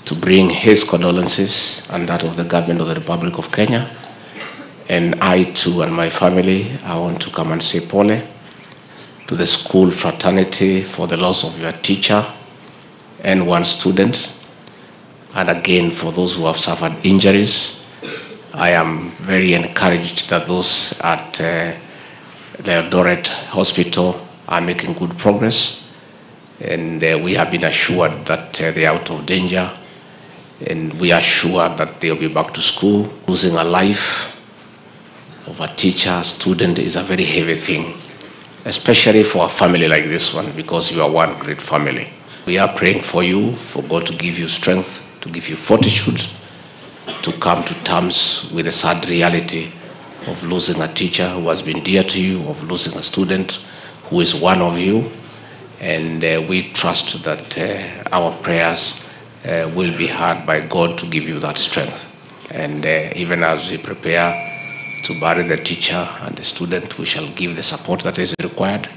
to bring his condolences and that of the government of the Republic of Kenya. And I too and my family, I want to come and say pole to the school fraternity for the loss of your teacher and one student. And again, for those who have suffered injuries, I am very encouraged that those at the Eldoret Hospital are making good progress. And we have been assured that they are out of danger. And we are sure that they'll be back to school. Losing a life of a teacher, student is a very heavy thing, especially for a family like this one, because you are one great family. We are praying for you, for God to give you strength, to give you fortitude, to come to terms with the sad reality of losing a teacher who has been dear to you, of losing a student who is one of you. And we trust that our prayers will be heard by God to give you that strength. And even as we prepare to bury the teacher and the student, we shall give the support that is required.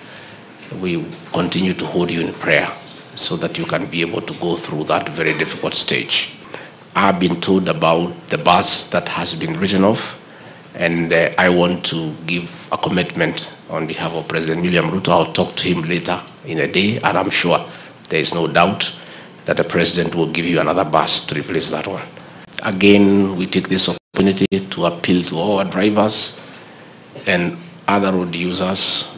We continue to hold you in prayer so that you can be able to go through that very difficult stage. I've been told about the bus that has been written off, and I want to give a commitment on behalf of President William Ruto. I'll talk to him later in the day, and I'm sure there is no doubt that the president will give you another bus to replace that one. Again, we take this opportunity to appeal to all our drivers and other road users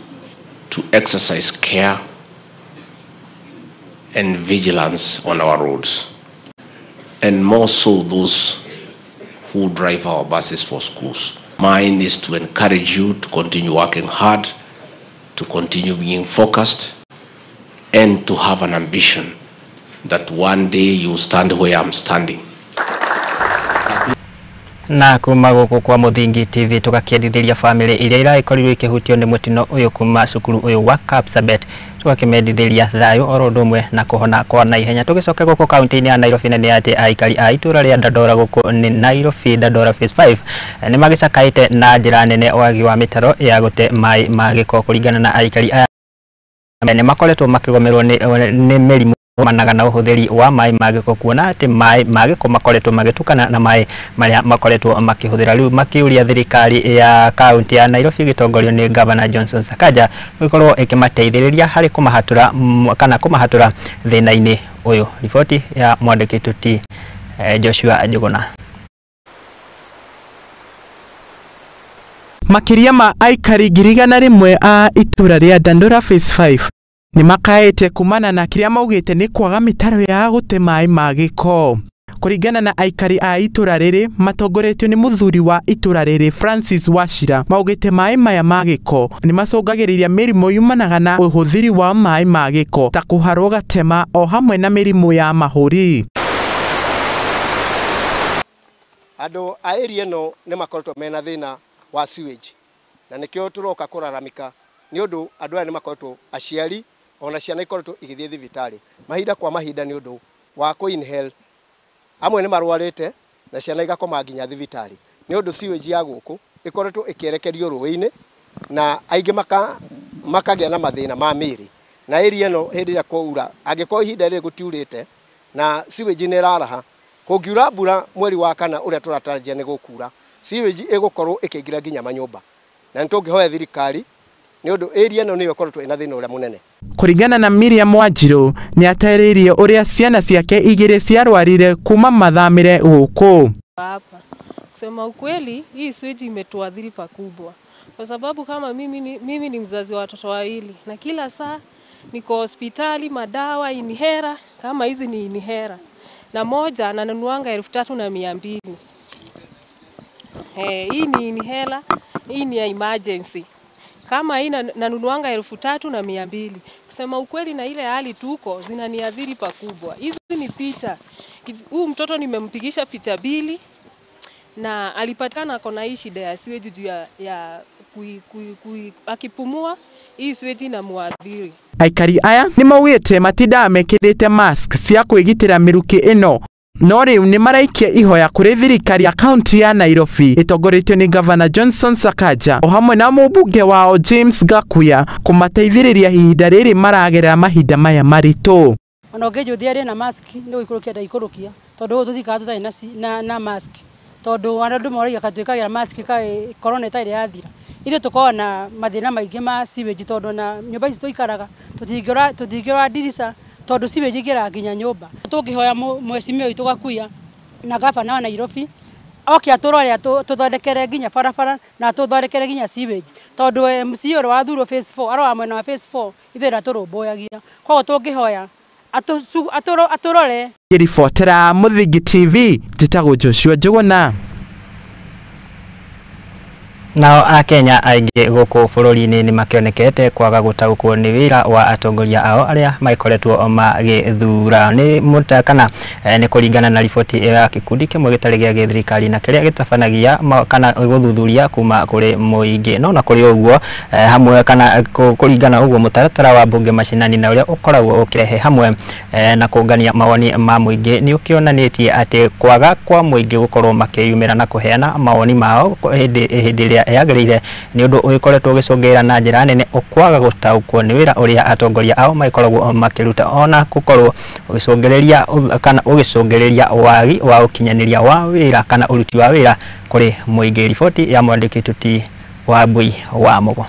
to exercise care and vigilance on our roads, and more so those who drive our buses for schools. Mine is to encourage you to continue working hard, to continue being focused, and to have an ambition that one day you stand where I'm standing. Na kuma guku kwa Muthingi TV tugakiendithiria family iria iragikorirwo ikihutio ni mutino uyu kuma cukuru uyu wa Kapsabet, tugakimendithiria thayu oro undu umwe na kuhona kwa naihenya. Tugicoke guku kaunti-ini ya Nairobi, na ni ati aikari a itura ria Dandora guku ni Nairobi Dandora Phase 5 ni magicakaite na njira nene wagi wa mitaro ya gute mai ma giko. Kuringana na aikari aya ni makoretwo makigomerwo ni mirimu managa na uhuthiri wa mai ma giko, kuona ati mai ma giko makoretwo magitukana na mai maria makoretwo makihuthira. Riu makiuria thirikari ya kaunti ya Nairobi gitongorio ni Governor Johnson Sakaja gikorwo ikimateithiriria hari kumahatura kana kumahatura thina-ini uyu. Riboti ya mwandiki tuti Joshua Njuguna. Makiria ma aikari 100,000 a itura ria Dandora Phase 5 ni makaete kumana na kiria maugite ni kwaga mitaro ya gute mai ma giko. Kuringana na aikari a itura riri matongoretio ni muthuri wa itura riri Francis Wachira, maugite mai maya ma giko ni macũngagĩrĩria mĩrimũ yumanaga na ũhũthĩri wa mai ma giko ta kũharwo gatema o hamwe na mĩrimũ ya mahũri. Andũ a area ĩno nĩ makoretwo mena thĩna wa sewage na nĩkĩo tũroka kũraramika Nĩ ũndũ andũ aya nĩ makoretwo aciari ona ciana ikoretwo igĩthiĩ thibitarĩ mahinda kwa mahinda nĩ ũndũ wa kũ inhale. Amwe nĩ marwarĩte na ciana igakoma nginya thibitarĩ nĩ ũndũ sewage ya gũkũ ĩkoretwo ĩkĩerekerio rũĩ-inĩ na aingĩ makagĩa na mathĩna ma mĩĩrĩ. Na area ĩno hĩndĩ ĩrĩa kwaura, angĩkorwo ihinda rĩrĩ gũtiurĩte na sewage nĩ ĩraraha, kũngiura mbura mweri wa kana ũrĩa tũratarajia nĩ gũkura, sewage ĩgũkorwo ĩkĩingĩra nginya manyũmba. Na nĩ tũngĩhoya thirikari nĩ ũndũ area ĩno nĩyo ĩkoretwo ĩna thĩna ũrĩa mũnene. Kũringana na Miriam Wanjiru, nĩ atarĩirie ũrĩa ciana ciake igĩrĩ ciarwarire kuma mathamĩre gũkũ. Hapa kusema ukweli, hii sewage imetuadhiri pakubwa, kwa sababu kama mimi ni mzazi wa watoto wawili na kila saa niko hospitali, madawa, inihera kama hizi ni inihera, na moja ananunuanga 3200. Hii ni inihera, hii ni ya emergency. Kama hii nanunuanga 3200. Kusema ukweli, na ile hali tuko zinaniadhiri pakubwa. Hizi ni picha. Huu mtoto nimempigisha picha 2 na alipatikana akona hii shida ya sewage juu ya akipumua hii sewage inamuadhiri. Aikari aya nĩ maugĩte matindaga mekĩrĩte mask cia kwĩgitĩra mĩrukĩ ĩno, no rĩu nĩ maraikia ihoya kũrĩ thirikari ya kaunti ya Nairobi ĩtongoretio nĩ Gavana Johnson Sakaja o hamwe na mũmbunge wao James Gakuya kũmateithĩrĩria ihinda rĩrĩ maragerera mahinda maya maritũ. Ona ũngĩnjũthia rĩ na mask nĩ gũikũrũkia ndaikũrũkia, tondũ gũkũ tũtikaraga tũtarĩ na mask, tondũ andũ moragia twĩkagĩra mask kaĩ corona ĩtarĩ yathira. Ithuĩ tũkoragwo na mathĩna maingĩ ma sewage, tondũ na nyũmba ici tũikaraga tũtingĩrora ndirica, tondũ sewage ĩingĩraga nginya nyũmba. Tũngĩhoya mheshimiwa witũ Gakuya na gavana wa Nairobi oke atũrore atũthondekere nginya barabara na atũthondekere nginya sewage, tondũ MCA ũrĩa wathurwo phase 4 aroa mwena wa phase 4 ithuĩ ndatũrũmbũyagia. Koguo tũngĩhoya atũrore. Ngĩribotera Mũthingi TV, njĩtagwo Joshua Njũgũna. Nao akenya aingĩ gũkũ bũrũri-inĩ nĩ makĩonekete kwaga gũtaũkwo nĩ wĩra wa atongoria ao arĩa makoretwo magĩthura nĩ mũta kana nĩ kũringana na riboti ya gĩkundi kĩmwe gĩtarĩ gĩa gĩthirikari na kĩrĩa gĩtabanagia kana gũthuthuria kuma kũrĩ mũingĩ. No na kũrĩ ũguo hamwe kana kũringana ũguo mũtaratara wa mbunge macinani na ũrĩa ũkoragwo ũkĩrehe hamwe na kũngania mawoni ma mũingĩ nĩ ũkĩonanĩtie atĩ kwaga kwa mũingĩ gũkorwo makĩyumĩra na kũheana mawoni mao hĩndĩ ĩrĩa yagĩrĩire nĩ ũndũ ũgĩkoretwo ũgĩcũngĩrĩra na njĩra nene ũkwaga gũtaũkwo nĩ wĩra ũrĩa atongoria ao magĩkoragwo makĩruta, ona gũkorwo ũgĩcũngĩrĩria kana ũgĩcũngĩrĩria wagi wa ũkinyanĩria wa wĩra kana ũruti wa wĩra kũrĩ mũingĩ. Riboti ya mwandĩki Tuti wa Mbui wa Mũgo.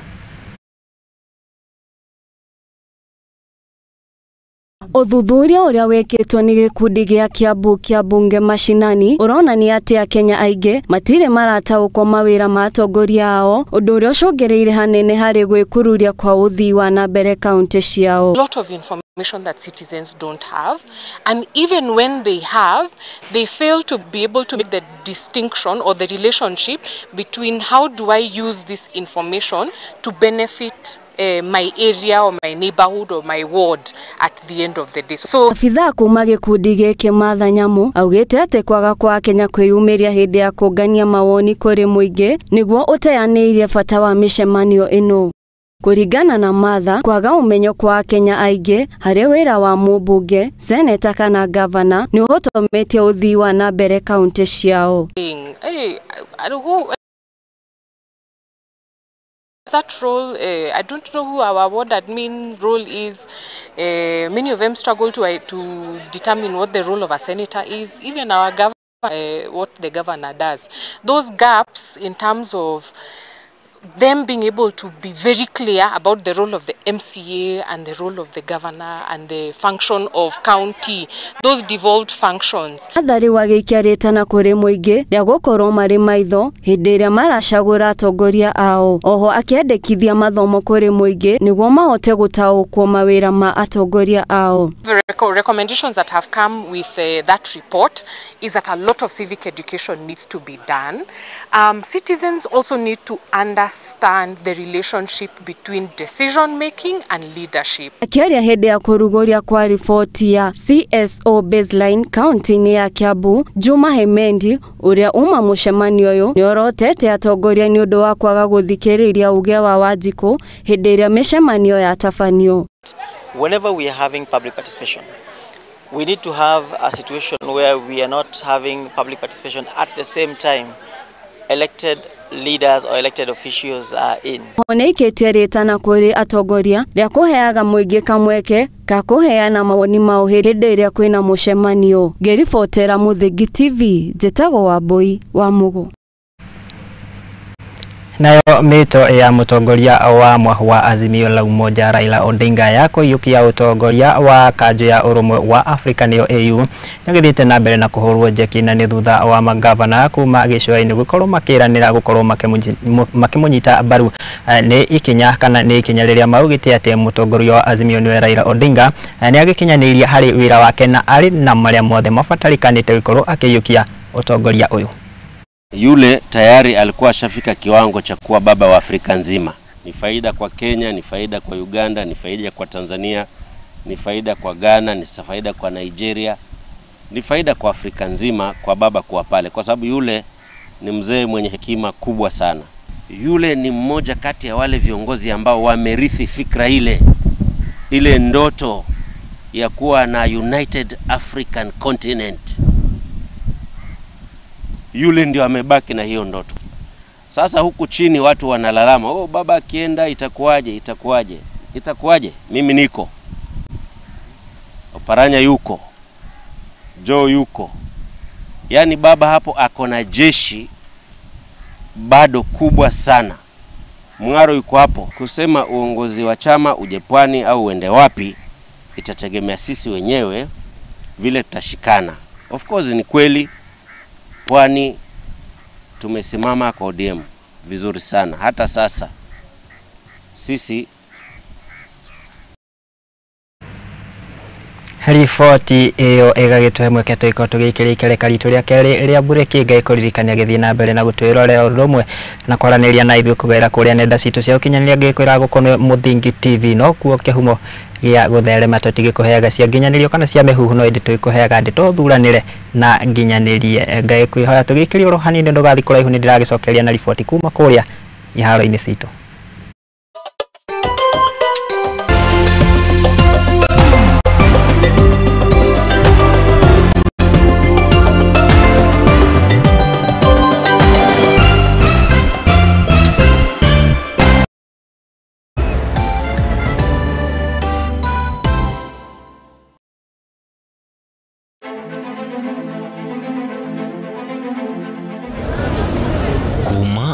Ũthuthuria ũrĩa wĩkĩtwo nĩ gĩkundi gĩa Kiambu kĩa mbunge mashinani ũronania atĩ akenya aingĩ matirĩ marataũkwo mawĩra ma atongoria ao, ũndũ ũrĩa ũcũngĩrĩire hanene harĩ gwĩkururia kwa ũthii wa na mbere kaunti ciao. Lot of information that citizens don't have, and even when they have, they fail to be able to make the distinction or the relationship between how do I use this information to benefit my area or my neighborhood or my ward at the end of the day. So afitha kuma gĩkundi gĩkĩ Martha Nyamu augĩte atĩ kwaga kwa Kenya kwĩyumĩria hĩndĩ ya kũngania mawoni kũrĩ mũingĩ nĩguo ũteanĩirie bata wa mĩcemanio ĩno. Kũringana na Martha, kwaga ũmenyo kwa Kenya aingĩ harĩ wĩra wa mũmbunge, seneta kana gavana nĩ ũhotometie ũthii wa na mbere kaunti ciao. That role, I don't know who our ward admin role is. Many of them struggle to determine what the role of a senator is, even our governor, what the governor does. Those gaps in terms of them being able to be very clear about the role of the MCA and the role of the governor and the function of county, those devolved functions. Athari wagĩikia rĩtana kũrĩ mũingĩ rĩa gũkorwo marĩ maitho hĩndĩ ĩrĩa maracagũra atongoria ao, oho akĩendekithia mathomo kũrĩ mũingĩ nĩguo mahote gũtaũkwo mawĩra ma atongoria ao. The recommendations that have come with that report is that a lot of civic education needs to be done. Citizens also need to understand understand the relationship between decision making and leadership. Akĩaria hĩndĩ ya kũrugũria kwa riboti ya CSO baseline kaunti-inĩ ya Kiambu, Juma Hemendi ũrĩa uma mũcemanio ũyũ nĩorotete atongoria nĩ ũndũ wa kwaga gũthikĩrĩria uge wa Wanjikũ hĩndĩ ĩrĩa mĩcemanio yatabanio. Whenever we are having public participation, we need to have a situation where we are not having public participation at the same time elected leaders or elected officials are in. Nĩaikĩtie rĩtana kũrĩ atongoria rĩa kũheaga mũingĩ kamweke ka kũheana mawoni mao hĩndĩ ĩrĩa kwĩna mũcemanio. Ngĩribotera Mũthingi TV, njĩtagwo Wambui wa Mũgũ. Nayo mĩto ya mũtongoria wa mwahu wa Azimio la Umoja Raila Odinga ya kũiyũkia ũtongoria wa kanjũ ya ũrũmwe wa Afrika nĩyo AU nĩgĩthiĩte na mbere na kũhũrwo njeki na nĩ thutha wa magavana kuma gĩcũa-inĩ gũkorwo makĩranĩra gũkorwo makĩmũnyita mbaru nĩ ikinya kana nĩ ikinya rĩrĩa maugĩte atĩ mũtongoria wa Azimio nĩwe Raila Odinga nĩ agĩkinyanĩirie harĩ wĩra wake na arĩ na marĩa mothe mabatarĩkanĩte gũkorwo akĩiyũkia ũtongoria ũyũ. Yule tayari alikuwa ashafika kiwango cha kuwa baba wa Afrika nzima. Ni faida kwa Kenya, ni faida kwa Uganda, ni faida kwa Tanzania, ni faida kwa Ghana, ni faida kwa Nigeria, ni faida kwa Afrika nzima kwa baba kuwa pale, kwa sababu yule ni mzee mwenye hekima kubwa sana. Yule ni mmoja kati ya wale viongozi ambao wamerithi fikra ile, ile ndoto ya kuwa na United African Continent. Yule ndio amebaki na hiyo ndoto. Sasa huku chini watu wanalalama, oh, baba akienda itakuwaje, itakuwaje, itakuwaje? Mimi niko, Oparanya yuko, Joe yuko. Yani baba hapo ako na jeshi bado kubwa sana. Mng'aro yuko hapo. Kusema uongozi wa chama uje pwani au uende wapi, itategemea sisi wenyewe vile tutashikana. Of course ni kweli pwani tumesimama kwa ODM vizuri sana. Hata sasa sisi riboti iyo ĩgagĩtũhe mweke tũgĩkorwo tũgĩikĩria ikereka ritũ rĩa kerĩ rĩa mburĩki. Ngaĩkũririkania gĩthiĩ na mbere na gũtwĩrorera ũndũ ũmwe na kwaranĩria na ithuĩ kũgerera kũrĩa nenda citũ cia ũkinyanĩria. Ngĩkwĩra gũkũ nĩ Mũthingi TV, no kuo kĩhumo gĩa gũtherema. Tũtigĩkũheaga cia nginyanĩrio kana cia mĩhuhu, no ĩndĩ tũgĩkũheaga ndeto thuranĩre na nginyanĩrie. Ngaĩkwĩhoya tũgĩikĩrie oro hanini ndũgathiĩ kũraihu, nĩ ndĩragĩcokeria na riboti kuma kũrĩa iharo-inĩ citũ.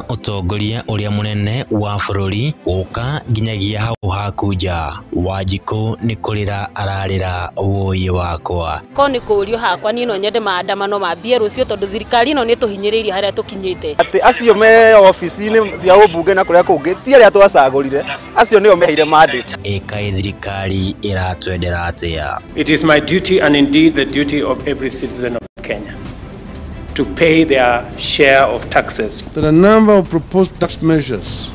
Ũtongoria ũrĩa mũnene wa bũrũri gũka nginyagia hau hakunja. Wanjikũ nĩ kũrĩra ararĩra wũiĩ wakwa. Ko nĩ kũũrio hakwa niĩ no nyende maandamano mambie rũciũ tondũ thirikari ĩno nĩ tũhinyĩrĩirie harĩa tũkinyĩte. Atĩ acio me ofici-inĩ cia ũmbunge na kũrĩa kũngĩ ti arĩa twacagũrire, acio nĩo meheire mandate. Ĩkaĩ thirikari ĩratwendera atĩa? It is my duty and indeed the duty of every citizen of Kenya to pay their share of taxes. That a number of proposed tax measures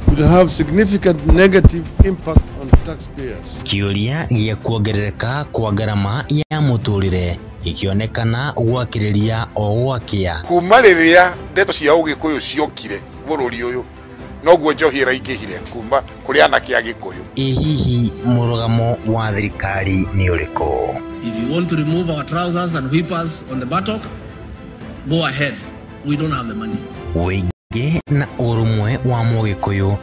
will have significant negative impact on taxpayers. Kĩũria gĩa kuongerereka kwa ngarama ya mũtũrĩre gĩkĩonekana gwakĩrĩria o gwakĩa. Kuma rĩrĩa ndeto cia ũgĩkũyũ ciokire bũrũri ũyũ, noguo njohi ĩraingĩhire kuma kũrĩ anake a Gĩkũyũ. Ĩ hihi mũrũgamo wa thirikari nĩ ũrĩkũ? If you want to remove our trousers and whippers on the buttock, go ahead. We don't have the money. Wĩingĩ na ũrũmwe wa mũgĩkũyũ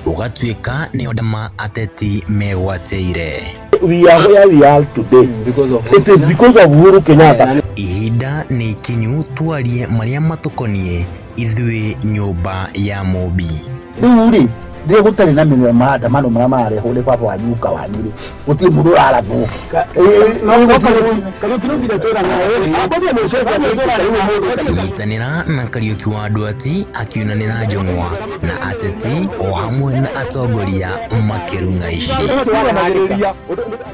ũgatuĩka nĩ ndama ateti megwatĩire. We are where we are today because of it is because of Uhuru Kenyatta. Ihinda nĩ ikinyu twarie marĩa matũkoniĩ ithuĩ nyũmba ya Mũmbi. Rĩu rĩ rĩrĩa gũtarĩ na maandamano marĩa mararehwo nĩ baba wanyu guka wanyu rĩ, gũtirĩ mũndũ ũrarathwo. Nyitanĩra na Kariũki wa Nduati akiunanĩra njũng'wa na ateti o hamwe na atongoria makĩrung'a ici.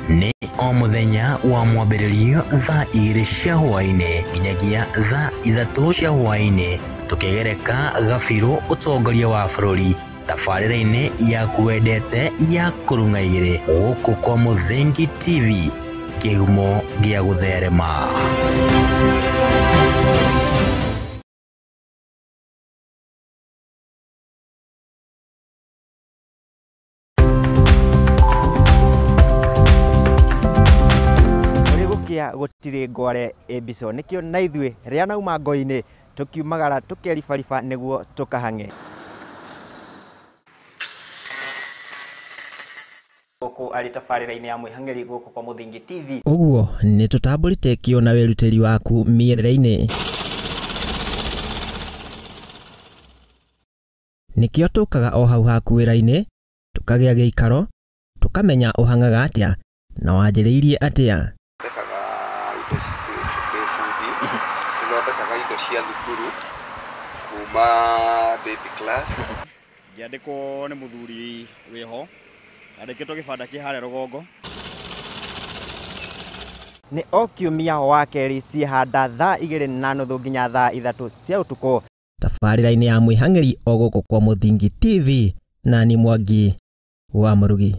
Nĩ o mũthenya wa mwambĩrĩrio thaa 2 cia hwaĩ-inĩ nginyagia thaa 3 cia hwaĩ-inĩ Tũkĩgereka gabirũ ũtongoria wa bũrũri tabarĩra-inĩ yaku wendete ya kũrung'a igĩrĩ gũkũ kwa Mũthingi TV, kĩhumo gĩa gũtherema. Gũtirĩ ngware ĩmbico nĩkĩo na ithuĩ rĩa nauma ngo-inĩ tũkiumagara tũkeribariba nĩguo tũkahang'e. Gũkũ arĩ tabarĩra-inĩ ya mwĩhang'eri gũkũ kwa Mũthingi TV. Ũguo nĩ tũtambũrĩte kĩo na wĩrutĩri waku mĩethere-inĩ. Nĩkĩo tũkaga o hau haku wĩra-inĩ, tũkagĩa gĩikaro, tũkamenya ũhang'aga atĩa na wanjĩrĩirie atĩa. Indo bundi thondekaga indo cia thukuru kuma baby class. Ngĩandĩkwo nĩ mũthuri wĩho andĩkĩtwo gĩbanda kĩ harĩa rũgongo. Nĩ o kiumia wa kerĩ ciĩhanda thaa 2:30 nginya thaa 3 cia ũtukũ. Tabarĩra-inĩ ya mwĩhang'eri o gũkũ kwa Mũthingi TV na ni Mwangi wa Mũrugi.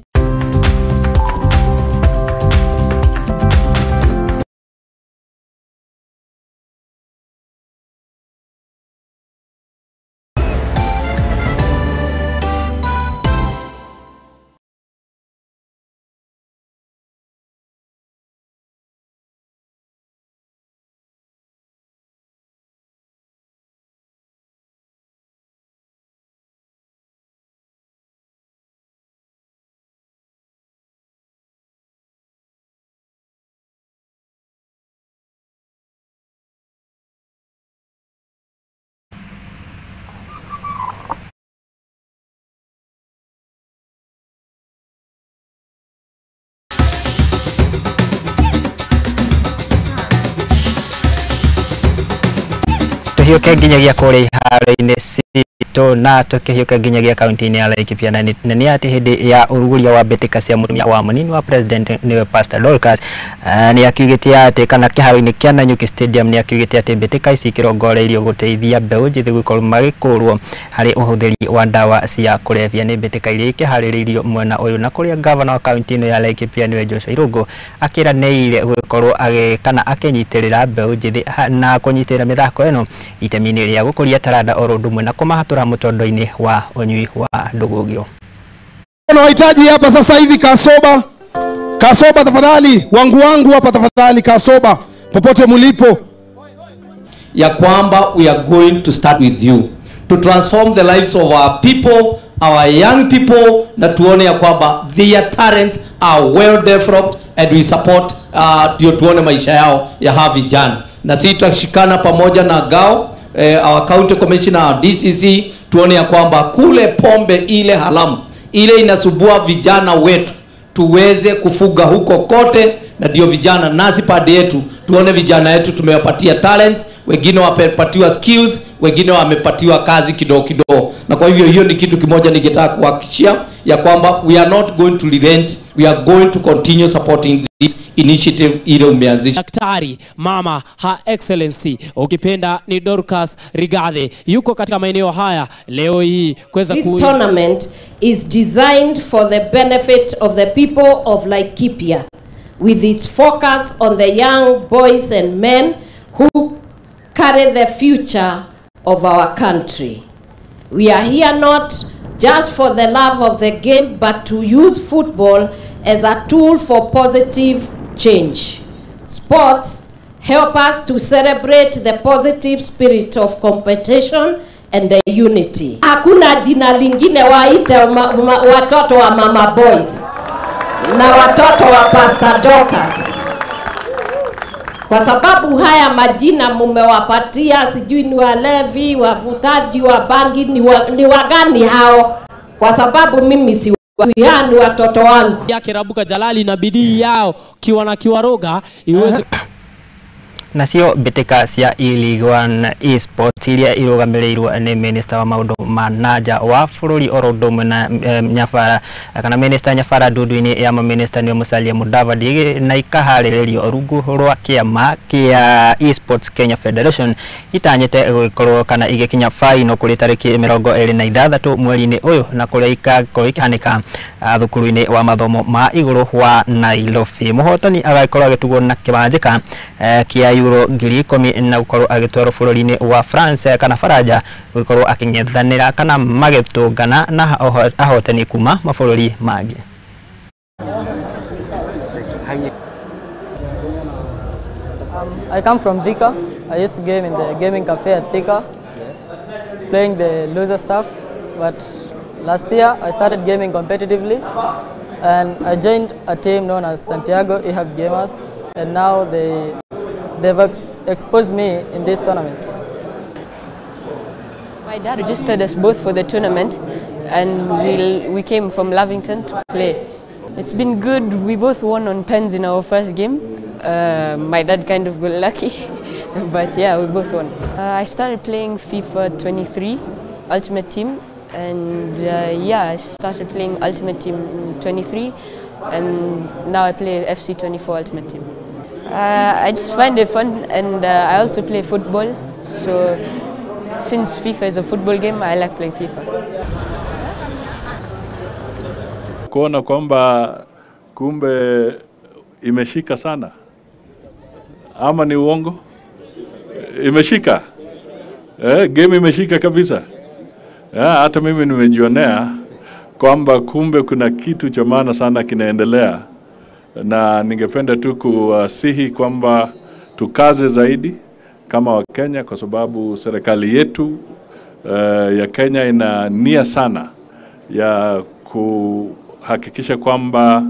Tuhiũke nginyagia kũrĩa iharo-inĩ citũ na tũkĩhiũka nginyagia kaunti-inĩ ya Laikipia na nĩ atĩ hĩndĩ ya ũrugũria wa mbĩtĩka cia mũtumia wa mũnini wa president nĩwe Pastor Dorcas nĩ akiugĩte atĩ kana kĩharo-inĩ kĩa Nanyuki Stadium nĩ akiugĩte atĩ mbĩtĩka ici ikĩrongoreirio gũteithia mbeũ njĩthĩ gũkorwo magĩkũrwo harĩ ũhũthĩri wa ndawa cia kũrebia. Nĩ mbĩtĩka iria ikĩharĩrĩirio mwena ũyũ na kũrĩa gavana wa kaunti ĩno ya Laikipia nĩwe Joshua Irũngũ akĩranĩire gũkorwo kana akĩnyitĩrĩra mbeũ njĩthĩ na kũnyitĩrĩra mĩthako ĩno itemi-inĩ rĩa gũkũria taranda oro ũndũ ũmwe na kũmahatũra mũtondo-inĩ wa ũnyui wa ndũgũgio. Nawahitaji hapa sasa hivi Kasoba. Kasoba tafadhali, wangu hapa tafadhali Kasoba, popote mulipo. Ya kwamba we are going to start with you to transform the lives of our people, our young people, na tuone ya kwamba their talents are well developed and we support ndio tuone maisha yao ya hawa vijana. Na sisi tutashikana pamoja na GAO, our county commissioner, our DCC, tuone ya kwamba kule pombe ile haramu ile inasubua vijana wetu tuweze kufuga huko kote, na ndio vijana nasi pande yetu tuone vijana yetu tumewapatia talents, wengine wamepatiwa skills, wengine wamepatiwa kazi kidogo kidogo. Na kwa hivyo hiyo ni kitu kimoja ningetaka kuhakikishia ya kwamba we are not going to relent, we are going to continue supporting this initiative ile umeanzisha. Daktari Mama Her Excellency ukipenda ni Dorcas Rigathi yuko katika maeneo haya leo hii kuweza. This tournament is designed for the benefit of the people of Laikipia, with its focus on the young boys and men who carry the future of our country. We are here not just for the love of the game, but to use football as a tool for positive change. Sports help us to celebrate the positive spirit of competition and the unity. Hakuna jina lingine waite watoto wa Mama Boys na watoto wa Pastor Dorcas, kwa sababu haya majina mumewapatia, sijui ni walevi, wavutaji wa bangi, ni wagani hao? Kwa sababu mimi si ni watoto wangu. Yake Rabuka Jalali na bidii yao kiwa na kiwaroga iweze. Nacio mbĩtĩka cia E-League One Esports iria irũgamĩrĩirwo nĩ minista wa maũndũ ma nanja wa bũrũri oro ũndũ ũmwe na Nyabara kana minista Nyabara ndundu-inĩ ya maminista nĩo Musalia Mudavadi na ikaharĩrĩrio rungu rwa kĩama kĩa Esports Kenya Federation itanyĩte gũgĩkorwo kana igĩkinya final kũrĩ tarĩki 26 mweri-inĩ ũyũ na kũrĩa ikakorwo ikĩhanĩka thukuru-inĩ wa mathomo ma igũrũ wa Nairobi. Mũhotani agagĩkorwo agĩtugwo na kĩbanjĩka kĩa euro 10,000 na gũkorwo agĩtwarwo bũrũri-inĩ wa France kana Faranja gũkorwo akĩng'ethanĩra kana magĩtũngana na ahotani kuma mabũrũri mangĩ. I come from Thika. I used to game in the gaming cafe at Thika, playing the loser stuff. But last year I started gaming competitively, and I joined a team known as Santiago eHub Gamers, and now they've exposed me in these tournaments. My dad registered us both for the tournament, and we came from Lavington to play. It's been good. We both won on pens in our first game. My dad kind of got lucky, but yeah, we both won. I started playing FIFA 23 Ultimate Team, and yeah, I started playing Ultimate Team in 23, and now I play FC 24 Ultimate Team. I just find it fun, and I also play football, so since FIFA is a football game, I like playing FIFA. Kuona kwamba kumbe imeshika sana, ama ni uongo? Imeshika. Game imeshika kabisa. Hata mimi nimejionea kwamba kumbe kuna kitu cha maana sana kinaendelea, na ningependa tu kuwasihi kwamba tukaze zaidi kama wa Kenya, kwa sababu serikali yetu ya Kenya ina nia sana ya kuhakikisha kwamba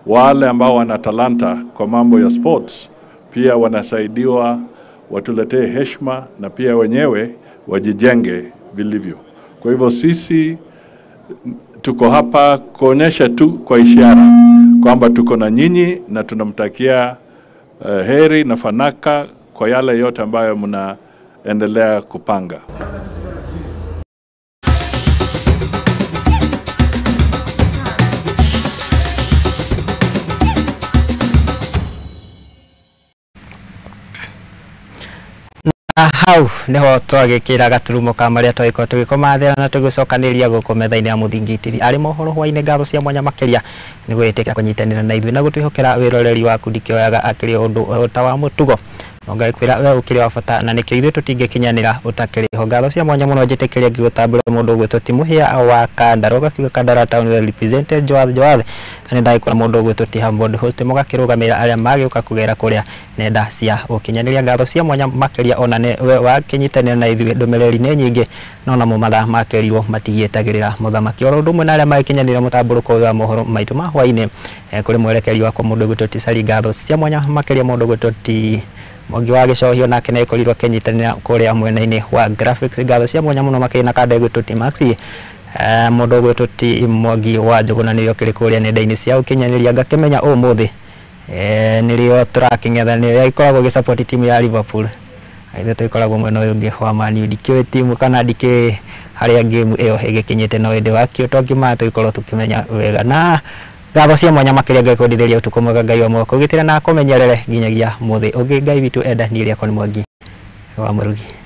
wale ambao wana talanta kwa mambo ya sports pia wanasaidiwa, watuletee heshima na pia wenyewe wajijenge vilivyo. Kwa hivyo sisi tuko hapa kuonyesha tu kwa ishara kwamba tuko na nyinyi na tunamtakia heri na fanaka kwa yale yote ambayo mnaendelea kupanga. Hau niho twagikira gaturumo ka maria twagĩkorwo tũgĩkomathĩra na tũgĩcokanĩria gũkũ metha-inĩ ya Mũthingi TV. Arĩ mohoro hwainĩ, ngatho cia mwanya makĩria nĩ gwĩtĩkĩra kũnyitanĩra na ithuĩ na gũtwĩhokera wĩroreri waku. Ndikĩoyaga akĩrĩ ũndũ ta wa mũtugo, no ngakwĩra we ũkĩrĩ wa bata na nĩkĩo ithuĩ tũtingĩkinyanĩra ũtakĩrĩ ho. Ngatho cia mwanya mũno njĩtĩkĩria ngĩgũtambũra mũndũ ũgwĩtwo ti Mũhĩa wa Kandara, ũgakiuga Kandara town well represented Joath Joath, na nĩndagĩkora mũndũ ũgwĩtwo ti Hambod host mũgakĩrũgamĩrĩra arĩa magĩũka kũgera kũrĩa nenda cia ũkinyanĩria. Ngatho cia mwanya makĩria ona nĩ we wakĩnyitanĩra na ithuĩ, ndũmĩrĩri nĩ nyingĩ no namo mathaa makĩrirwo matigietagĩrĩra mũthamaki. Oro ũndũ ũmwe na arĩa magĩkinyanĩra mũtambũrũko ũyũ wa mohoro maitũ ma hwainĩ, kũrĩ mwerekeri wakwa mũndũ ũgwĩtwo ti Sari, ngatho cia mwanya makĩria mũndũ ũgwĩtwo ti Mwangi wa Gĩcohio, nake nĩakorirwo akĩnyitanĩra kũrĩa mwena-inĩ wa graphics. Ngatho cia mwanya mũno makĩria na kanda ĩgwĩtwo ti Maxi, mũndũ ũgwĩtwo ti Mwangi wa Njũgũna nĩrĩo kĩrĩ kũrĩa nenda-inĩ cia ũkinyanĩria. Ngakĩmenya ũmũthĩ nĩrĩo tũrakĩng'ethanĩra, ĩkoragwo ĩgĩsupport timu ya Liverpool, ithuĩ tũgĩkoragwo mwena ũyũ ũngĩ wa Man U. Ndikĩũĩ timu kana ndikĩũĩ harĩa game ĩyo ĩgĩkinyĩte, no ĩndĩ wakĩo twangiuma tũgĩkorwo tũkĩmenya wega. Na ngatho cia mwanya makĩria ngakwendithĩria ũtukũ mwega, Ngai wa mwaka ũgitĩre na akũmenyerere nginyagia mũthĩ ũngĩ. Ngai witũ enda, niĩ rĩakwa nĩ Mwangi wa Mũrugi.